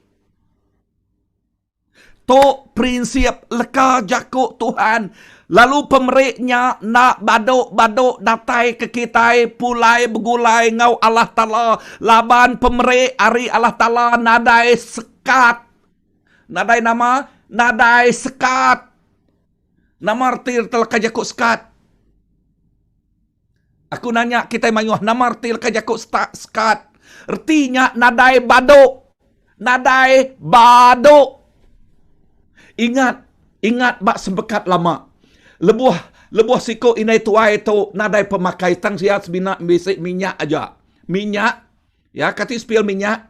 Tu prinsip leka jaku Tuhan, lalu pemeri nya enda badu-badu datai ke kitai pulai begulai enggau Allah Taala, laban pemeri ari Allah Taala nadai sekat. Nadai nama? Nadai sekat. Nama reti leka jaku sekat? Aku nanya kitai mayuh nama reti leka jaku sekat. Reti nya nadai badu. Nadai badu. Ingat, ingat ba sempekat lama. Lebuh lebuh siku indai tuai tu nadai pemakai tang sia semina bisi minyak aja. Minyak, ya kati sepil minyak.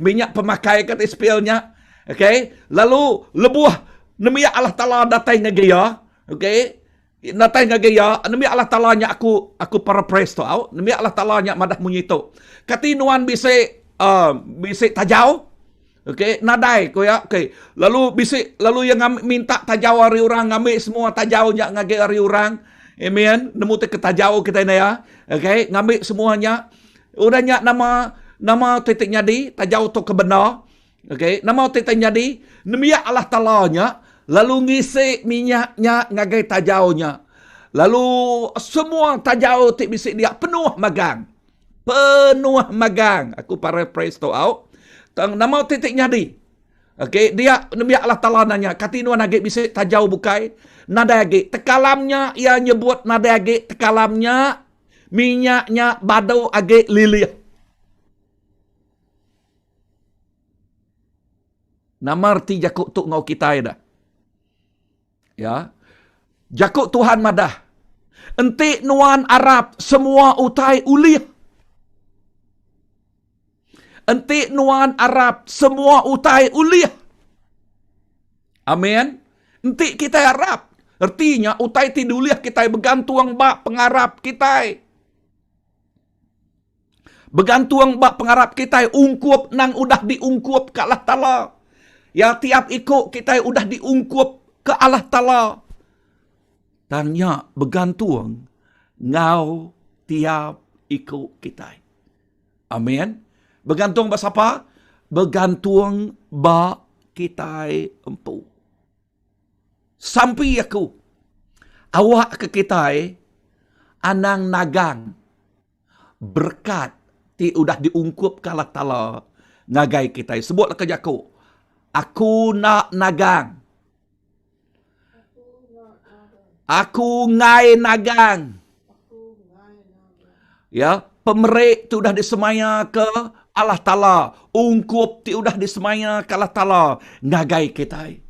minyak pemakai kati sepil nya. Okey, lalu lebuh nembiak Allah Taala datai ngagai iya, okey, Datai ngagai iya, nembiak Allah Taala nya aku aku paraphrase tu au. Nembiak Allah Taala nya madah munyi tu. Kati nuan bisi uh, bisi tajau? Okey, nadai ku iya. Okey. Lalu bisi lalu iya ngambi, minta tajau ari orang, ngambi semua tajau nya ngagai ari orang. Amen. Nemu ti ke tajau kitai ne ya. Okey, ngambi semua nya. Udah nya nama nama ti ti nyadi tajau tu ke bendar. Okey, nama utai ti nyadi? Nembiak Allah Taala nya lalu ngisi minyak nya ngagai tajau nya. Lalu semua tajau ti bisi dia penuh magang. Penuh magang. Aku paraphrase tu au. Tang nama utai ti nyadi? Okey, dia nembiak Allah Taala nanya, kati nuan agi bisi tajau bukai? Nadai agi. Tekalam nya iya nyebut nadai agi tekalam nya minyak nya badu agi lilih. Nama reti jaku tu enggau kitai dah? Ya. Jaku Tuhan madah, enti nuan arap semua utai ulih. Enti nuan arap semua utai ulih. Amen. Enti kitai arap, reti nya utai ti diulih kitai begantung ba pengarap kitai. Begantung ba pengarap kitai ungkup nang udah diungkup ke Allah Taala. Ya tiap iku kitai udah diungkup ke Allah Taala. Tang nya begantung enggau tiap iku kitai. Amin. Begantung ba sapa? Begantung ba kitai empu. Sampi aku awak ke kitai anang nagang berekat ti udah diungkupka Allah Taala ngagai kitai. Sebut leka jaku, Aku enda nagang. Aku enggai nagang. Ya, pemeri ti udah disemaya ke Allah Taala, ungkup ti udah disemaya ke Allah Taala ngagai kitai.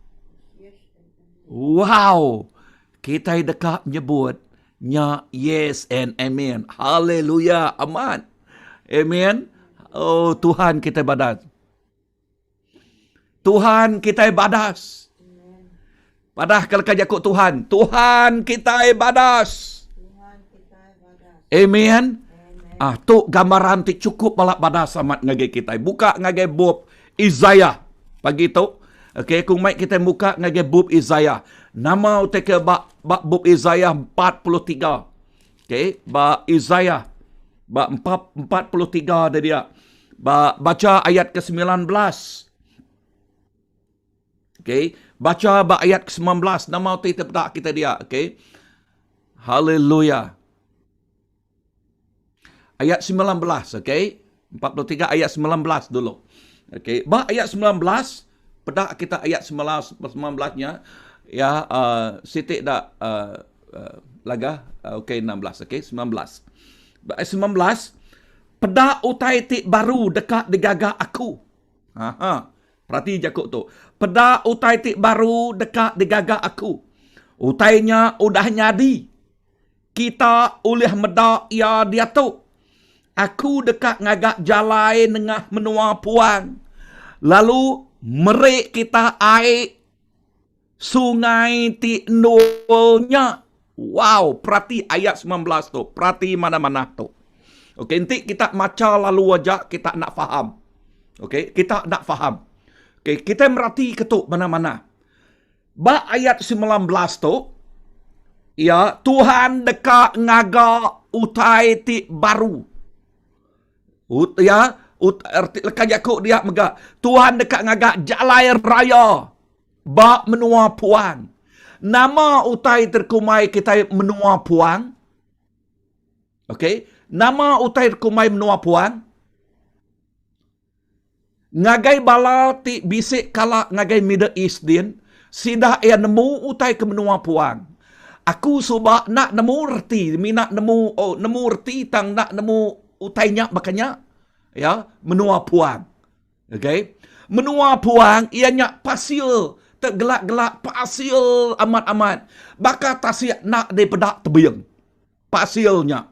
Wow! Kitai deka nyebut nya yes and amen. Haleluya. Amat. Amen. Oh Tuhan kitai badas. Tuhan kitai badas. Padah ke leka jaku Tuhan. Tuhan kitai badas. Amen. Ah, tu gambaran ti cukup balak badas amat ngagai kitai. Buka ngagai bup Isaiah pagi tu. Okey, aku mai kitai muka ngagai bup Isaiah. Nama utai ke ba ba bup Isaiah 43. Okey, ba Isaiah ba 43 dia dia. Ba baca ayat ke-19. Okey, baca ba ayat ke-19 nama utai te peda kita dia, okey. Haleluya. Ayat 19, okey. 43 ayat 19 dulu. Okey, ba ayat 19 peda kita ayat 19 nya ya uh, siti da uh, uh, laga uh, okey 16 okey 19. Ba ayat 19 peda utai ti baru deka digaga aku. Ha ha. Perati jaku tu. Peda utai ti baru deka digaga aku. Utai nya udah nyadi. Kita ulih meda iya diatu. Aku deka ngaga jalai nengah menua puang, lalu meri kita ai sungai ti endul nya. Wow, perati ayat 19 tu. Perati manah-manah tu. Okey, enti kita macha lalu aja kita enda faham. Okey, kita enda faham. Okey, kita merati ke tu manah-manah. Ba ayat 19 tu, ya, Tuhan deka ngaga utai ti baru. Ut, ya, ut, erti leka jaku dia mega, Tuhan deka ngaga jalai raya ba menua puang. Nama utai terkumai kitai menua puang? Okey, nama utai terkumai menua puang? Ngagai bala ti bisi kala ngagai Middle East din, sida iya nemu utai ke menua puang. Aku suba enda nemu reti, mina nemu oh nemu reti tang enda nemu utai nya baka nya. Ya, menua puang. Okey. Menua puang iya nya pasir te gelak-gelak pasir amat-amat. Baka tasik enda dipeda tebing. Pasir nya.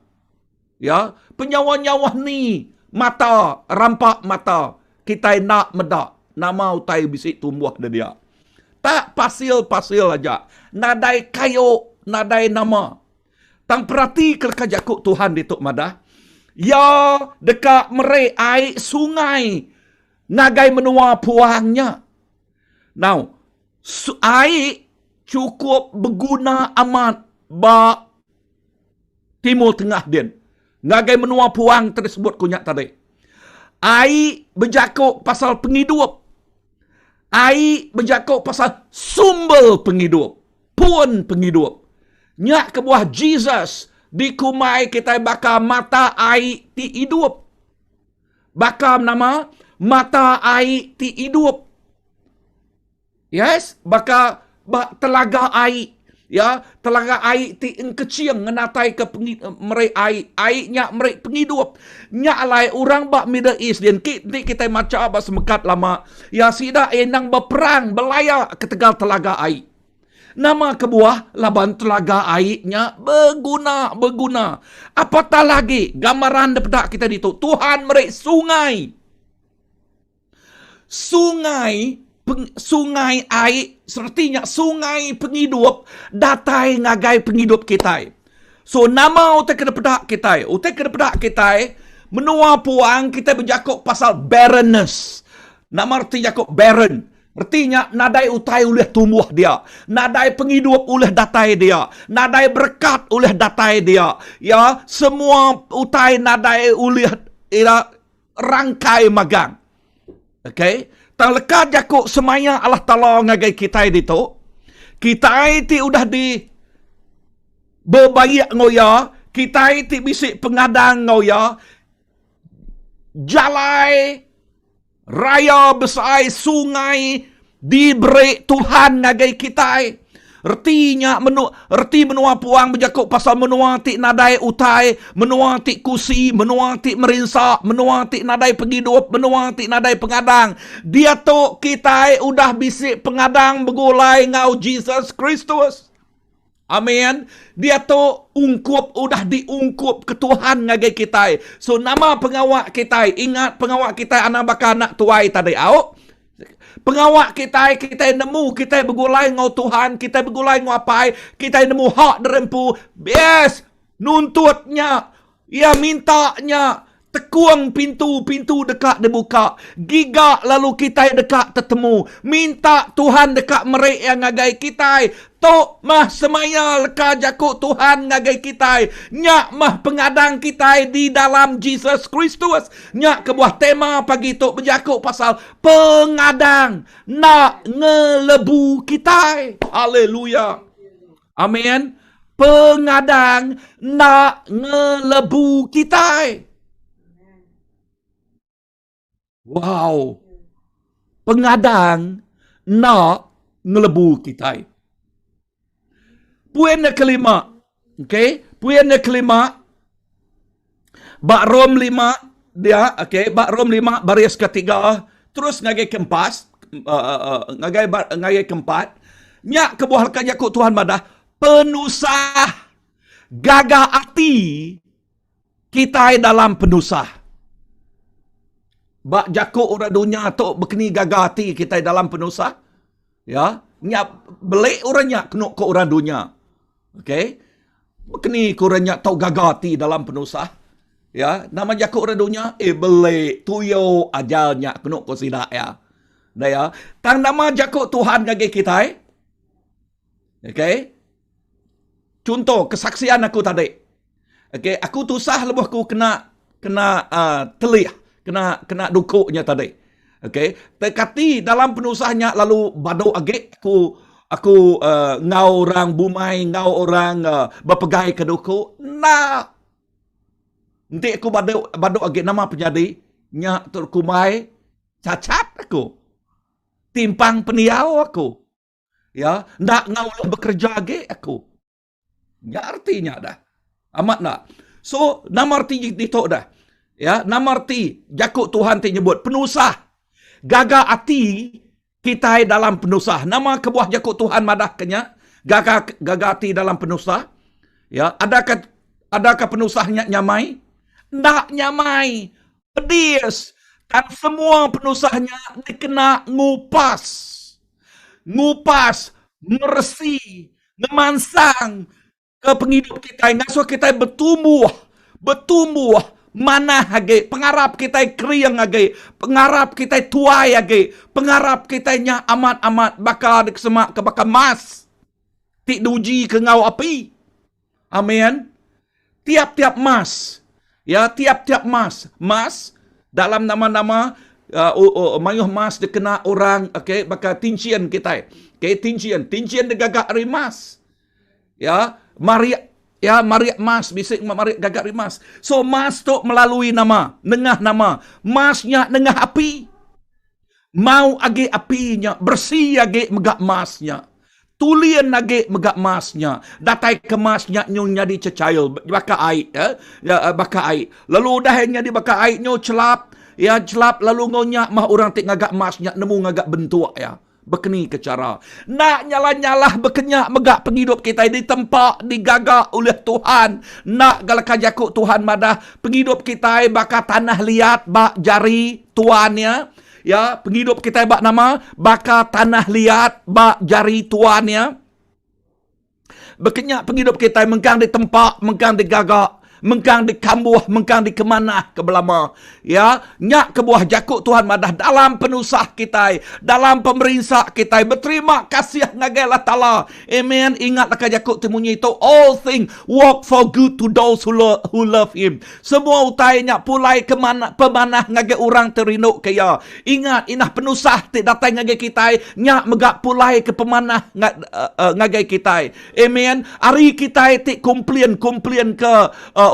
Ya, penyawa-nyawa ni mata rampa mata kitai enda meda nama utai bisi tumbuh de dia. Tak pasil-pasil aja, nadai kayu, nadai nama. Tang perati ke leka jaku Tuhan ditu madah, Iya deka meri ai sungai ngagai menua puang nya. Now, ai chukup beguna amat ba Timur Tengah din. Ngagai menua puang ti disebut ku nya tadi. Ai bejaku pasal pengidup. Ai bejaku pasal sumber pengidup, pun pengidup. Nya kebuah Jesus dikumbai kitai baka mata ai ti idup. Baka nama? Mata ai ti idup. Yes, baka ba telaga ai. Ya, telaga ai ti engkeching ngenatai ke pengi, meri ai. Ai nya meri pengidup. Nya alai orang ba Middle East din ki enti kitai macha ba semekat lama, ya sida endang beperang belaya ketegal telaga ai. Nama kebuah? Laban telaga ai nya beguna, beguna. Apatah lagi gambaran daripada kita ditu, Tuhan meri sungai. Sungai peng, sungai ai sereti nya sungai pengidup datai ngagai pengidup kitai. So nama utai ke dipeda kitai? Utai ke dipeda kitai menua puang kitai bejaku pasal barrenness. Nama reti jaku barren? Reti nya nadai utai ulih tumbuh dia. Nadai pengidup ulih datai dia. Nadai berekat ulih datai dia. Ya, semua utai nadai ulih ira rangkai magang. Okey, tang leka jaku semaya Allah Taala ngagai kitai ditu, kitai ti udah di bebaik enggau iya, kitai ti bisi pengadang enggau iya, jalai raya besai sungai diberi Tuhan ngagai kitai. Reti nya menu reti menua puang bejaku pasal menua ti nadai utai, menua ti kusi, menua ti merinsa, menua ti nadai pengidup, menua ti nadai pengadang. Diatu kitai udah bisi pengadang begulai enggau Jesus Kristus. Amin. Diatu ungkup udah diungkup ke Tuhan ngagai kitai. So nama pengawa kitai? Ingat pengawa kitai anang baka anak tuai tadi au. Pengawa kitai, kitai nemu kitai begulai enggau Tuhan, kitai begulai enggau Apai, kitai nemu hak diri empu. Yes, nuntut nya. Iya minta nya, tekung pintu, pintu deka dibuka. Giga lalu kitai deka tetemu. Minta Tuhan deka meri iya ngagai kitai. Tu mah semaya leka jaku Tuhan ngagai kitai. Nya mah pengadang kitai di dalam Jesus Kristus. Nya kebuah tema pagi tu bejaku pasal pengadang enda ngelebu kitai. Haleluya. Amin. Pengadang enda ngelebu kitai. Wow. Pengadang enda ngelebu kitai. Puin yang kelima. Okay. Puin yang kelima. Ba Rom 5 dia, okay, ba Rom 5 baris ketiga terus ngagai keempat, uh, uh, uh, ngagai ngagai keempat. Nya kebuah leka jaku Tuhan madah penusah gaga ati kitai dalam penusah. Ba jaku orang dunya tu bekeni gaga ati kitai dalam penusah. Ya, nya beli orang nya kenu ke orang dunya. Okey. Bekeni ke orang nya tau gaga ati dalam penusah. Ya, nama jaku orang dunya eh beli tuyo aja nya kenu ko sida ya. Dah ya. Tang nama jaku Tuhan ngagai kitai? Okey. Contoh kesaksian aku tadi. Okey, aku tusah lebuh aku kena kena uh, telih, kena kena duku nya tadi. Okey, tekati dalam penusah nya lalu badu agi aku aku uh, ngau orang bumai, ngau orang uh, bepegai ke duku. Enda. Enti aku badu badu agi nama penyadi nya terkumbai cacat aku. Timpang pendiau aku. Ya, enda ngau ulih bekerja agi aku. Nya reti nya dah. Amat enda? So, nama reti ditu dah? Ya, nama reti jaku Tuhan ti nyebut penusah. Gaga ati kitai dalam penusah. Nama kebuah jaku Tuhan madah ke nya? Gaga gaga ati dalam penusah. Ya, adakah adakah penusah nya nyamai? Enda nyamai. Pedis. Tang semua penusah nya dikena ngupas. Ngupas, meresi, ngemansang ke pengidup kitai ngasuh kitai betumbuh betumbuh manah agi pengarap kitai kering agi pengarap kitai tuai agi pengarap kitai nya amat-amat baka dikesema ke baka mas ti diuji ke enggau api. Amen. Tiap-tiap mas. Ya, tiap-tiap mas. Mas dalam nama-nama uh, uh, mayuh mas dikena orang okey baka tinchin kitai. Okey, tinchin. Tinchin digaga ari mas. Ya, marik ya marik mas bisi marik gaga ari mas. So mas tu melalui nama, nengah nama. Mas nya nengah api. Mau agi api nya, beresi agi mega mas nya. Tulin agi mega mas nya. Datai ke mas nya nyu nyadi cecail baka ai eh, ya, eh, baka ai. Lalu udah iya nyadi baka ai nyu chelap, ya chelap lalu enggau nya mah orang ti ngaga mas nya nemu ngaga bentuk iya. Bekeni ke chara. Enda nyalah-nyalah bekenya mega pengidup kitai ditempa, digaga ulih Tuhan. Enda ga leka jaku Tuhan madah pengidup kitai baka tanah liat ba jari Tuan iya. Ya, pengidup kitai ba nama? Baka tanah liat ba jari Tuan ya. Bekenya pengidup kitai mengkang ditempa, mengkang digaga, mengkang dikambuh, mengkang dikemanah ke belama. Ya, nya kebuah jaku Tuhan madah dalam penusah kitai, dalam pemerinsa kitai beterima kasih ngagai Allah Taala. Amen. Ingat leka jaku ti munyi tu, all thing work for good to those who, lo who love him. Semua utai nya pulai ke mana, pemanah ngagai orang ti rindu ke iya. Ingat, inah penusah ti datai ngagai kitai nya mega pulai ke pemanah ngagai kitai. Amen. Ari kitai ti komplin-komplin ke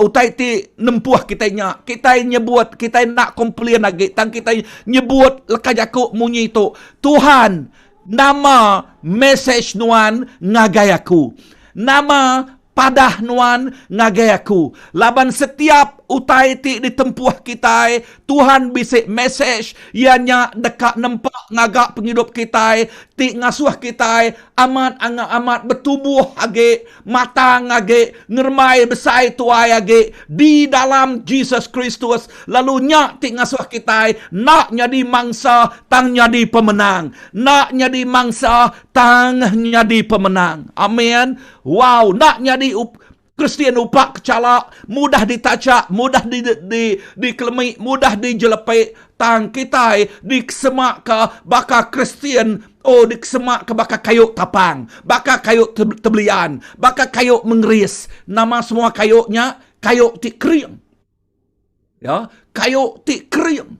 utai ti nempuh kitai nya, kitai nyebut, kitai enda komplin agi tang kitai nyebut leka jaku munyi tu, Tuhan, nama mesej nuan ngagai aku? Nama Padah nuan ngagai aku, laban setiap utai ti ditempuh kitai, Tuhan bisi mesej, iya nya deka nempa ngaga pengidup kitai ti ngasuh kitai amat anga amat betubuh agi, matang agi, ngerembai besai tuai agi di dalam Jesus Kristus, lalu nya ti ngasuh kitai enda nyadi mangsa tang nyadi pemenang, enda nyadi mangsa tang nyadi pemenang. Amen. Wow, enda nyadi up, Kristian upak kecala, mudah ditacak, mudah di di dikelemi, mudah dijelepik, tang kitai dikesemaka baka Kristian, oh dikesemaka baka kayu tapang, baka kayu tebelian, baka kayu mengeris. Nama semua kayu nya? Kayu ti kering. Ya, kayu ti kering.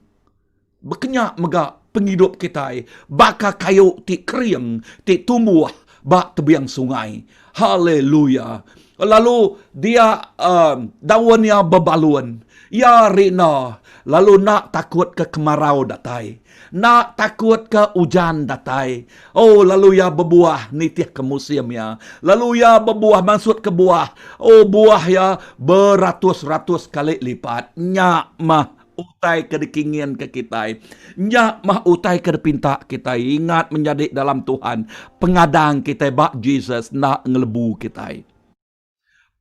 Bekenya mega pengidup kitai baka kayu ti kering ti tumbuh ba tebing sungai. Haleluya! Lalu dia um, daun iya bebalun. Iya rina lalu enda takut ke kemarau datai. Enda takut ke ujan datai. Oh, lalu iya bebuah nitih ke musim iya. Lalu iya bebuah mansut ke buah. Oh, buah iya beratus-ratus kali lipat. Nya mah utai ke dikinginka kitai. Nya mah utai ke dipinta kitai. Ingat menyadi dalam Tuhan, pengadang kitai ba Jesus enda ngelebu kitai.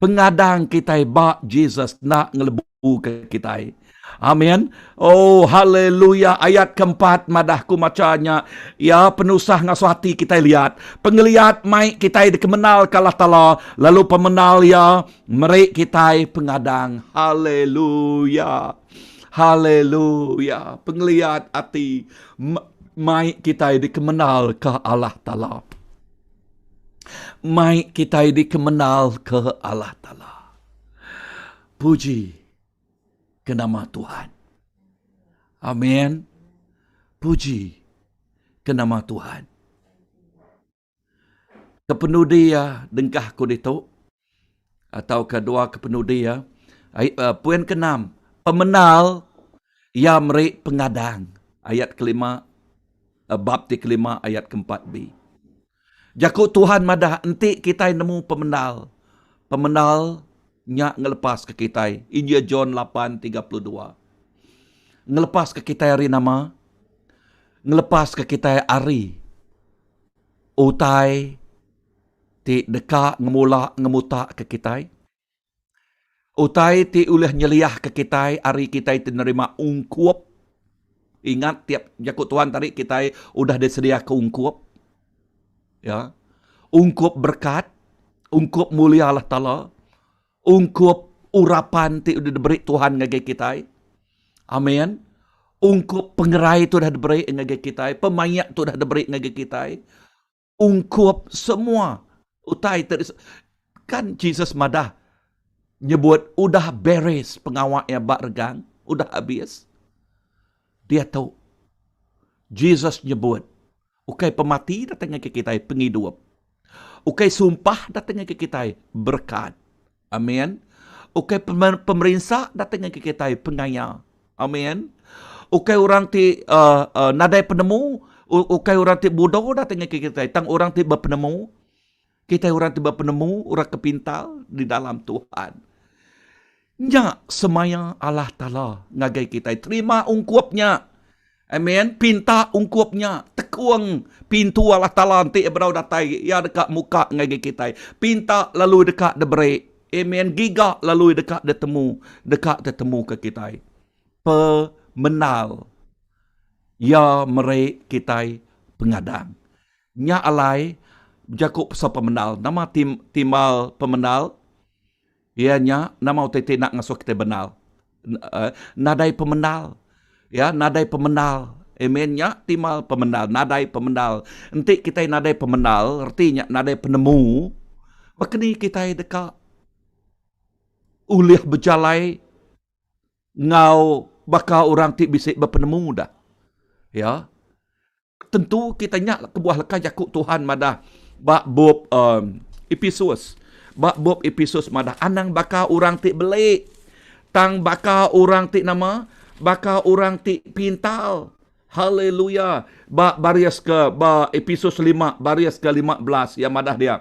Pengadang kitai ba Jesus enda ngelebu ke kitai. Amin. Oh, haleluya. Ayat keempat madah ku macha nya, ya penusah ngasuh ati kitai liat. Pengeliat mai kitai dikemenal ke Allah Taala, lalu pemenal iya Meri kitai pengadang. Haleluya. Haleluya. Pengeliat ati mai kitai dikemenal ke Allah Taala. Mai kitai dikemenal ke Allah Taala. Puji ke nama Tuhan. Amin. Puji ke nama Tuhan. Kepenudi iya dengkah ku ditu atauka dua kepenudi iya poin keenam pemenal iya meri pengadang ayat kelima bab ti kelima ayat keempat b. Jaku Tuhan madah enti kitai nemu pemenal, pemenal nya ngelepaska kitai Injil John 8:32. Ngelepaska kitai ari nama? Ngelepaska kitai ari utai ti deka ngemula ngemutaka kitai, utai ti ulih nyeliahka kitai ari kitai ti nerima ungkup. Ingat tiap jaku Tuhan tadi kitai udah disediaka ungkup. Ya. Ungkup berkat, ungkup mulia Allah Taala, ungkup urapan ti udah diberi Tuhan ngagai kitai. Amin. Ungkup pengerai tu udah diberi ngagai kitai, pemaik tu udah diberi ngagai kitai. Ungkup semua utai ti kan Jesus madah nyebut udah beres pengawa iya ba regang, udah abis. Diatu Jesus nyebut ukai pemati datai ngagai kitai pengidup. Ukai sumpah datai ngagai kitai berekat. Amin. Ukai pemerinsa datai ngagai kitai pengaya. Amin. Ukai orang ti uh, uh, nadai penemu, ukai orang ti bodoh datai ngagai kitai, tang orang ti bepenemu. Kitai orang ti bepenemu, orang ke pintar di dalam Tuhan. Nya semaya Allah Taala ngagai kitai. Terima ungkup nya. Amen. Pinta ungkup nya. Tekung pintu Allah Taala enti iya bedau datai, iya deka muka ngagai kitai. Pinta lalu deka diberi. Amen. Giga lalu deka ditemu, deka tetemuka kitai. Pemenal. Iya meri kitai pengadang. Nya alai bejaku pasal pemendal. Nama tim timbal pemendal? Iya nya nama utai ti enda ngasuh kitai bendar. Nadai pemendar. Ya, nadai pemendar. Amen. Nya timbal pemendar, nadai pemendar. Enti kitai nadai pemendar, reti nya nadai penemu, baka ni kitai deka ulih bejalai enggau baka orang ti bisi bepenemu dah. Ya. Tentu kita nya kebuah leka jaku Tuhan madah ba bup um, Episus. Ba bup Episus madah anang baka orang ti beli tang baka orang ti nama? Baka orang ti pintar. Haleluya. Ba baris ke ba Episus 5 baris ke 15 ya madah dia.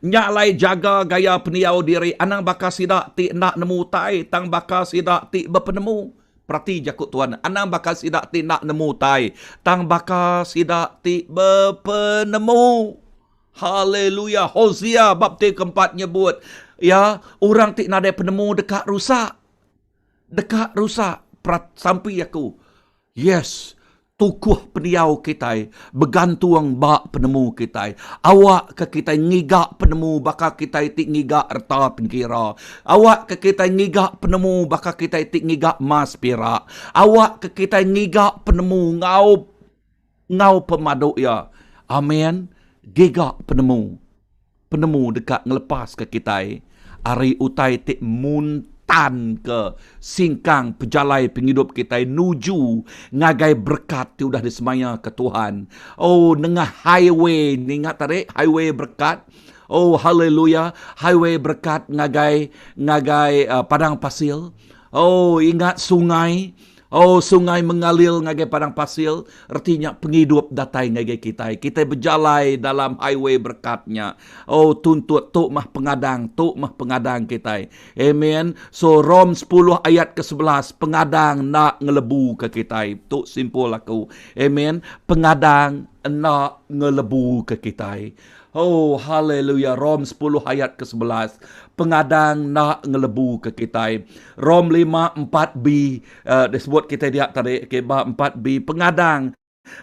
Nya alai jaga gaya pendiau diri anang baka sida ti enda nemu utai tang baka sida ti bepenemu. Perati jaku Tuhan, anang baka sida ti enda nemu utai tang baka sida ti bepenemu. Haleluya. Hosea bab ti keempat nyebut, ya, orang ti nadai penemu deka rusak. Deka rusak. Perat sampi aku. Yes, tukuh pendiau kitai begantung ba penemu kitai. Awakka kitai ngiga penemu baka kitai ti ngiga reta tengkira. Awakka kitai ngiga penemu baka kitai ti ngiga emas pirak. Awakka kitai ngiga penemu enggau enggau pemadu iya. Amen. Giga penemu. Penemu deka ngelepaska kitai ari utai ti muntanka singkang pejalai pengidup kitai nuju ngagai berekat ti udah disemayaka Tuhan. Oh, nengah highway, ninga tadi highway berekat. Oh, haleluya, highway berekat ngagai ngagai uh, padang pasir. Oh, ingat sungai. Oh, sungai mengalir ngagai padang pasir, reti nya pengidup datai ngagai kitai. Kitai bejalai dalam highway berekat nya. Oh, tuntut tu mah pengadang, tu mah pengadang kitai. Amen. So, Rom 10 ayat ke-11, pengadang enda ngelebu ke kitai. Tu simpul aku. Amen. Pengadang enda ngelebu ke kitai. Oh, haleluya. Rom 10 ayat ke-11. Pengadang enda ngelebu ke kitai. Rom 5 4b uh, disebut kitai dia tadi okay, ba 4b pengadang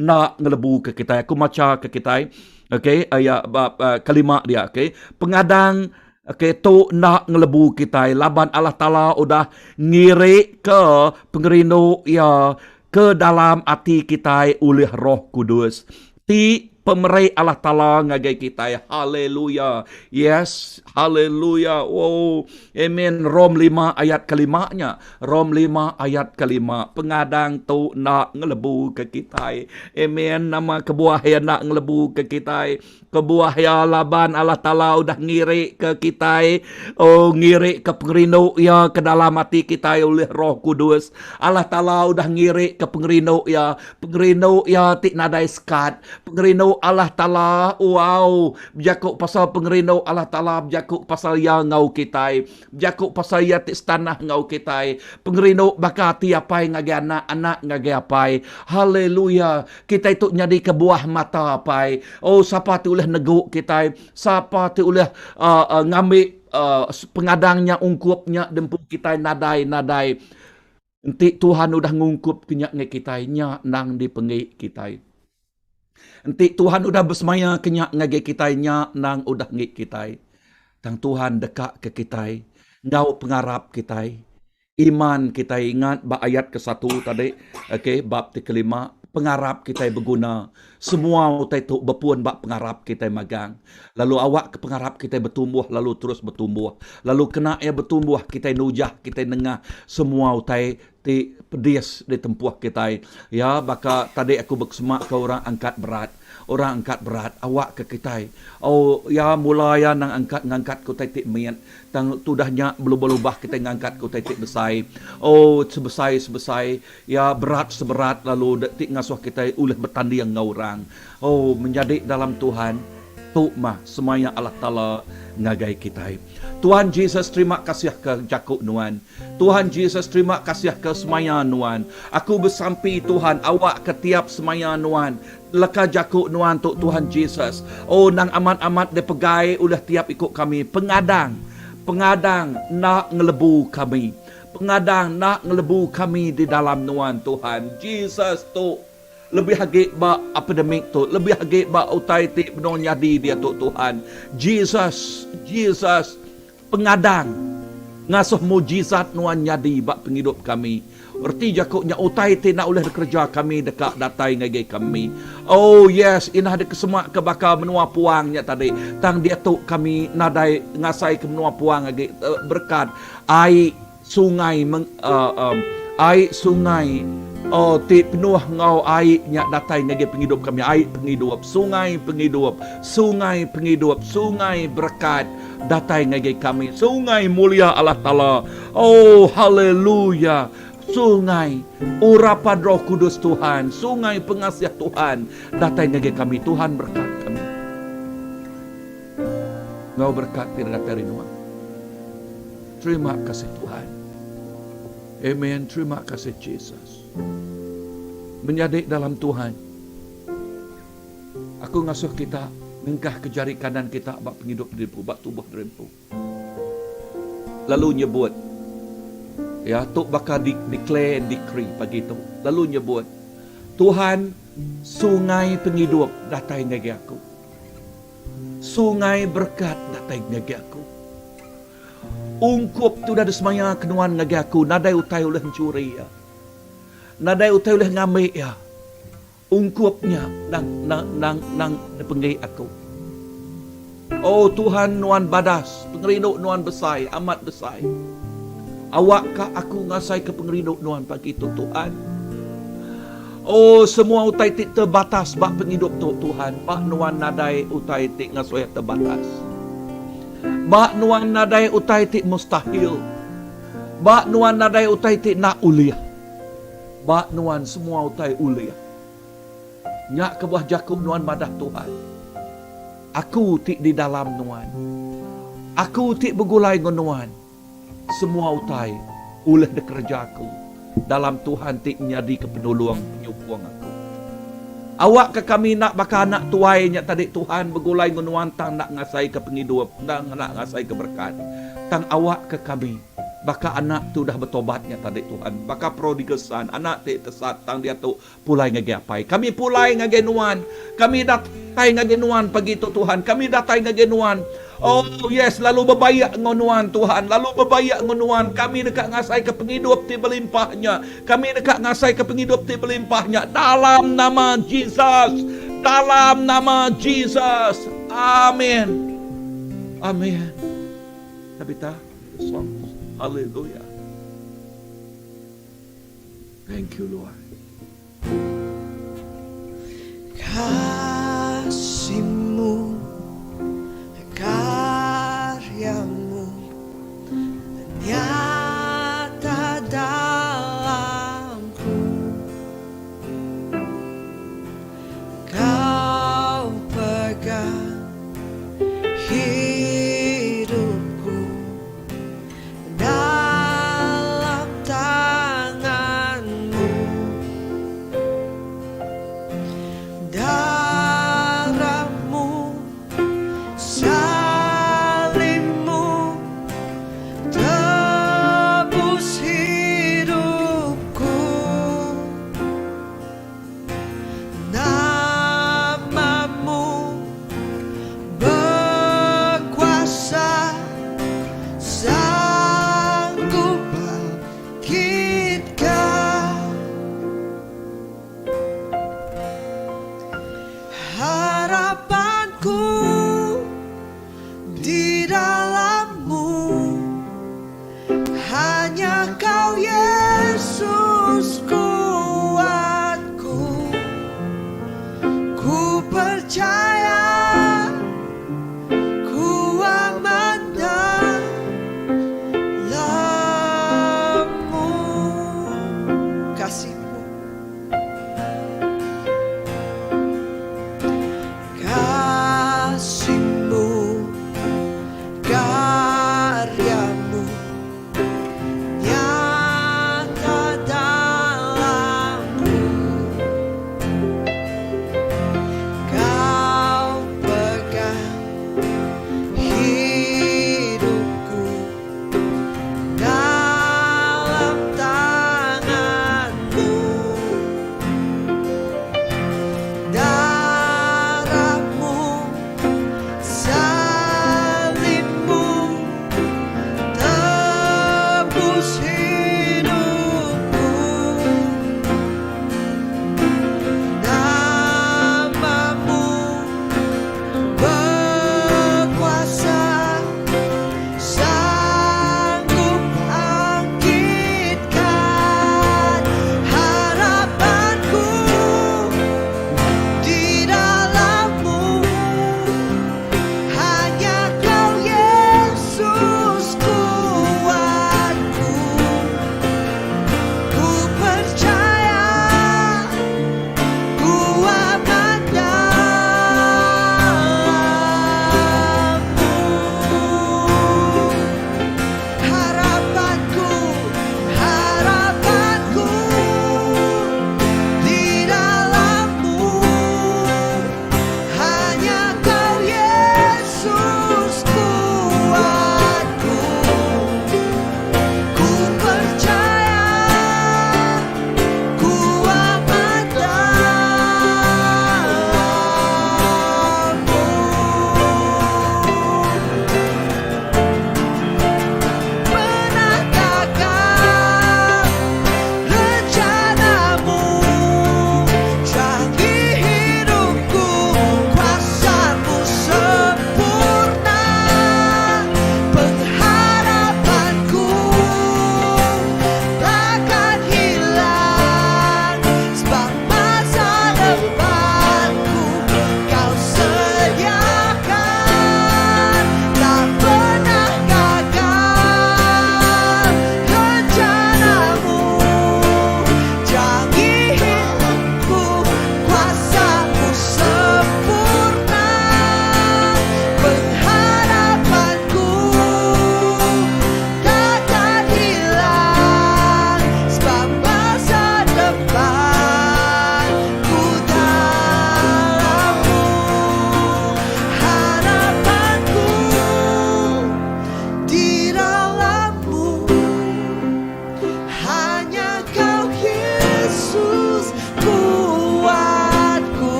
enda ngelebu ke kitai. Aku macha ke kitai. Okey, ayat bab uh, kelima dia, okey. Pengadang okey tu enda ngelebu kitai laban Allah Taala udah ngirik ke pengerindu iya ke dalam ati kitai ulih Roh Kudus ti pemeri Allah Taala ngagai kitai. Haleluya. Yes, haleluya. Wow. Amen. Rom 5 ayat kelima nya. Rom 5 ayat kelima. Pengadang tu enda ngelebu ke kitai. Amen. Nama kebuah iya enda ngelebu ke kitai? Kebuah iya laban Allah Taala udah ngirik ke kitai, oh ngirik ke pengerindu iya ke dalam ati kitai ulih Roh Kudus. Allah Taala udah ngirik ke pengerindu iya, pengerindu iya ti nadai sekat. Pengerindu Allah Taala, wow, bejaku pasal pengerindu Allah Taala bejaku pasal iya enggau kitai. Bejaku pasal iya ti setanah enggau kitai. Pengerindu baka ati apai ngagai anak, anak ngagai apai. Haleluya. Kitai tu nyadika buah mata apai. Oh, sapa ti ulih negu kitai? Sapa ti ulih uh, uh, ngambi uh, pengadang nya ungkup nya dempu kitai nadai nadai. Enti Tuhan udah ngungkup ke nya ngai kitai, nya nang dipenggi kitai. Enti Tuhan udah besemaya ke nya ngagai kitai, nya nang udah ngi kitai. Tang Tuhan deka ke kitai enggau pengarap kitai Iman kitai ingat ba ayat kesatu tadi, okey, bab ti kelima, pengarap kitai beguna. Semua utai tu bepun ba pengarap kitai magang. Lalu awakka pengarap kitai betumbuh lalu terus betumbuh. Lalu kena iya betumbuh kitai nujah kitai nengah semua utai ti pedis ditempuh kitai. Ya baka tadi aku bekesemaka orang angkat berat. Orang angkat berat awakka kitai. Oh ya mula iya nang angkat ngangkatka utai ti mit. Tang tudah nya belubah-lubah kitai ngangkatka utai ti besai. Oh, sebesai-sebesai iya, berat seberat lalu ti ngasuh kitai ulih betanding enggau orang. Oh, menyadi dalam Tuhan, tu mah semaya Allah Taala ngagai kitai. Tuhan Jesus, terima kasih ke jaku Nuan. Tuhan Jesus, terima kasih ke semaya Nuan. Aku besampi Tuhan, awakka tiap semaya Nuan, Leka jaku nuan tu Tuhan Jesus. Oh nang amat-amat dipegai ulih tiap iku kami pengadang. Pengadang enda ngelebu kami. Pengadang enda ngelebu kami di dalam Nuan Tuhan. Jesus tu lebih agi ba epidemik tu, lebih agi ba utai ti benung nyadi diatu Tuhan. Jesus, Jesus pengadang ngasuh mujizat Nuan nyadi ba pengidup kami. Reti jaku nya utai ti enda ulih dikereja kami deka datai ngagai kami. Oh yes, indah dikesema ke baka menua puang nya tadi. Tang diatu kami nadai ngasai ke menua puang agi berekat ai sungai ai sungai oh ti penuh enggau ai nya datai ngagai pengidup kami. Ai pengidup, sungai pengidup, sungai pengidup, sungai berekat datai ngagai kami. Sungai mulia Allah Taala. Oh, haleluya! Sungai urapan Roh Kudus Tuhan, sungai pengasih Tuhan datai ngagai kami. Tuhan berekat kami. Enggau berekat ti datai ari Nuan. Terima kasih Tuhan. Amen. Terima kasih Jesus. Menyadi dalam Tuhan. Aku ngasuh kita ngengkah ke jari kanan kita ba pengidup diri empu, ba tubuh diri empu. Lalu nyebut, Ya, tu baka di declare and decree pagi tu. Lalu nyebut, Tuhan, sungai pengidup datai ngagai aku. Sungai berekat datai ngagai aku. Ungkup ti udah disemaya ke nuan ngagai aku, nadai utai ulih enchuri iya. Nadai utai ulih ngambi iya. Ungkup nya nang nang nang nang dipenggi aku. O Tuhan nuan badas, pengerindu nuan besai, amat besai. Awak ka aku ngasai ke pengerindu nuan pagi tu Tuhan. O semua utai ti terbatas ba pengidup tu Tuhan, ba nuan nadai utai ti ngasuh iya terbatas. Ba nuan nadai utai ti mustahil. Ba nuan nadai utai ti enda ulih. Ba nuan semua utai ulih. Nya kebuah jaku nuan madah Tuhan. Aku ti di dalam nuan. Aku ti begulai enggau nuan. Semua utai ulih dikereja aku dalam Tuhan ti nyadika penulung penyukung aku. Awakka kami enda baka anak tuai nya tadi Tuhan begulai enggau nuan tang enda ngasaika pengidup, enda ngasaika berekat. Tang awakka kami. Baka anak ti udah betobat nya tadi Tuhan, baka prodigal son, anak ti tesat tang diatu pulai ngagai apai. Kami pulai ngagai Nuan. Kami datai ngagai Nuan pagi tu Tuhan. Kami datai ngagai Nuan. Oh yes, lalu bebaik enggau Nuan Tuhan, lalu bebaik enggau Nuan. Kami deka ngasaika pengidup ti belimpah nya. Kami deka ngasaika pengidup ti belimpah nya dalam nama Jesus. Dalam nama Jesus. Amin. Amin. Tabitha. The songs. Hallelujah. Thank you, Lord. Kasihmu, karyamu nyata dalamku. Kau pegang hidupku dalam tanganmu.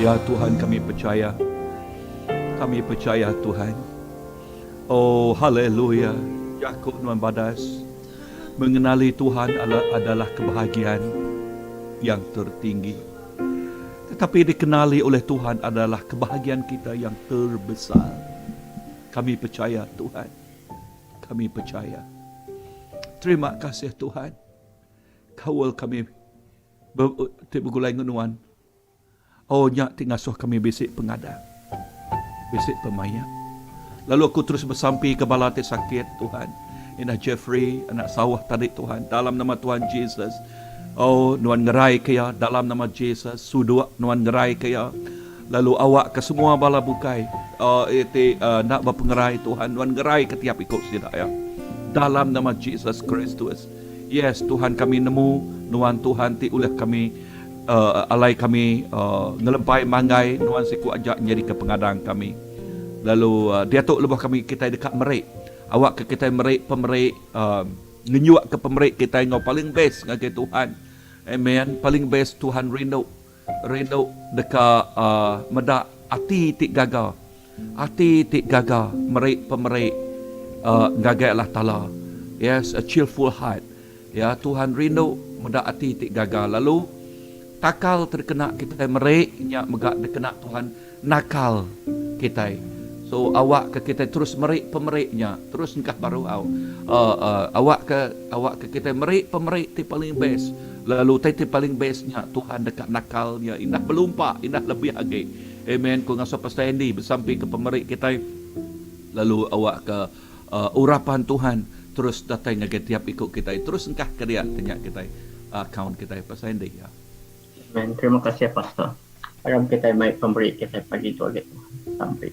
Ya Tuhan kami percaya. Kami percaya Tuhan. Oh haleluya. Jaku nuan badas. Mengenali Tuhan adalah kebahagiaan yang tertinggi. Tetapi dikenali oleh Tuhan adalah kebahagiaan kita yang terbesar. Kami percaya Tuhan. Kami percaya. Terima kasih Tuhan. Kaul kami ti begulai enggau nuan. Oh nya ti ngasuh kami bisi pengadang. Bisi pemaik. Lalu aku terus besampi ke bala ti sakit Tuhan. Indah Jeffrey anak sauh tadi Tuhan dalam nama Tuhan Jesus. Oh nuan ngerai ke iya dalam nama Jesus. Suduk nuan ngerai ke iya. Lalu awak ke semua bala bukai uh, ti uh, enda bepengerai Tuhan nuan ngerai ke tiap iku sida iya. Dalam nama Jesus Kristus. Yes Tuhan kami nemu nuan Tuhan ti ulih kami uh, alai kami uh, ngelempai manggai nuan siku aja nyadika pengadang kami. Lalu uh, diatu lebuh kami kitai deka meri awak ke kitai meri pemeri uh, ngenyuk ke pemeri kitai enggau paling best ngagai Tuhan. Amen. Paling best Tuhan rindu rindu deka uh, meda ati ti gaga Ati ti gaga meri pemeri ngagai Allah Taala. Yes, a cheerful heart. Ya, Tuhan rindu meda ati ti gaga. Lalu takal ti dikena kitai meri nya mega dikena Tuhan nakal kitai. So awakka kitai terus meri pemeri nya, terus engkah baru au. Uh, awakka awakka kitai meri pemeri ti paling best. Lalu utai ti paling best nya Tuhan deka nakal nya indah belumpa, indah lebih agi. Amen ku ngasuh Pastor Andy besampi ke pemeri kitai lalu awak ke uh, urapan Tuhan terus datai ngagai tiap iku kitai terus engkah ke dia tanya kitai uh, account kitai Pastor Andy ya. Amen. Terima kasih Pastor. Aram kitai mai pemeri kitai pagi tu agi Tuhan. Sampai.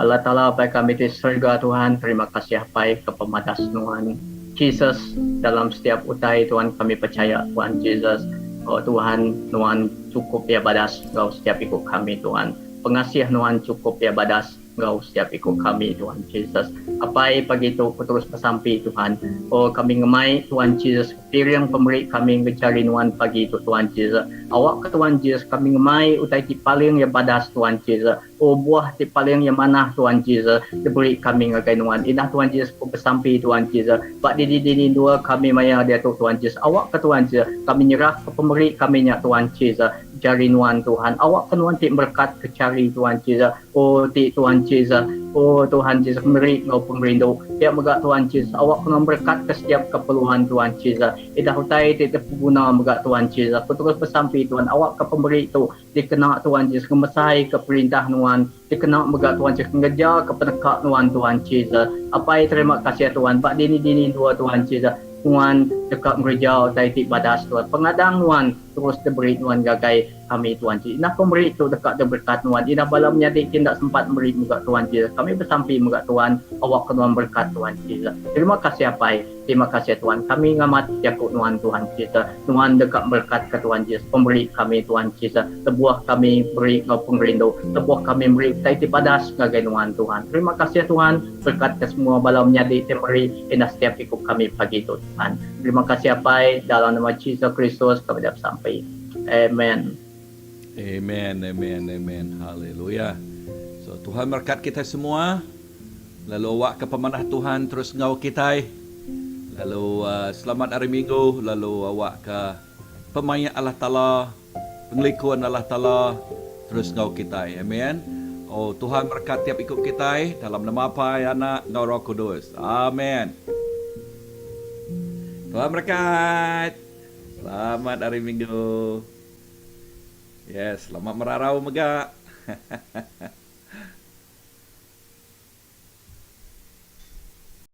Allah Taala Apai kami di surga Tuhan, terima kasih Apai ke pemadas Nuan. Jesus dalam setiap utai Tuhan kami percaya Tuhan Jesus. Oh Tuhan, Nuan Chukup iya badas enggau setiap iku kami, Tuhan. Pengasih Nuan chukup iya badas enggau setiap iku kami, Tuhan Jesus. Apai, pagi tu ku terus besampi, Tuhan. Oh, kami ngemai, Tuhan Jesus, piring pemeri kami enggau jari Nuan pagi tu, Tuhan Jesus. Awakka, Tuhan Jesus, kami ngemai utai ti paling iya badas, Tuhan Jesus. Oh, buah ti paling iya manah, Tuhan Jesus, diberi kami ngagai Nuan. Indah, Tuhan Jesus, ku besampi, Tuhan Jesus, ba dini-dini endur kami maya diatu, Tuhan Jesus. Awakka, Tuhan Jesus, kami nyerahka pemeri kami nya, Tuhan Jesus, jari Nuan, Tuhan. Awakka Nuan ti merekatka chari, Tuhan Jesus. Oh, ti Tuhan Jesus. Oh, Tuhan Jesus, meri enggau pengerindu. Pia mega, Tuhan Jesus, awakka Nuan merekatka setiap keperluan, Tuhan Jesus. Idah utai ti dipeguna mega, Tuhan Jesus. Aku terus besampi, Tuhan, awakka pemeri tu Dikena Tuan Jesus ngemesaika perintah Nuan. Dikena mega Tuan Jesus ngerejaka peneka Nuan Tuan Jesus. Apai terima kasih Tuan ba dini-dini endur Tuan Jesus. Nuan deka ngereja utai ti badas Tuan. Pengadang Nuan terus diberi Nuan ngagai kami Tuan Jesus. Indah pemeri tu deka diberekat Nuan. Indah bala menyadi ti enda sempat meri mega Tuan Jesus. Kami besampi mega Tuan awakka Nuan berekat Tuan Jesus. Terima kasih Apai. Terima kasih Tuhan. Kami ngamat jaku Nuan Tuhan Jesus. Nuan deka merekatka Tuhan Jesus pemeri kami Tuhan Jesus. Lebuh kami meri enggau pengerindu. Lebuh kami meri utai ti badas ngagai Nuan Tuhan. Terima kasih Tuhan. Berekatka semua bala menyadi ti meri indah setiap iku kami pagi tu Tuhan. Terima kasih Apai dalam nama Jesus Kristus kami dah besampi. Amen. Amen amen amen haleluya. So Tuhan merekat kita semua. Lalu awak ke pemanah Tuhan terus enggau kitai. Lalu uh, selamat hari Minggu lalu awak ke pemaik Allah Taala, pengelikun Allah Taala terus enggau kitai. Amen. Oh Tuhan merekat tiap iku kitai dalam nama Apai, Anak enggau Roh Kudus. Amen. Tuhan merekat. Selamat hari Minggu. Yes, selamat merarau mega.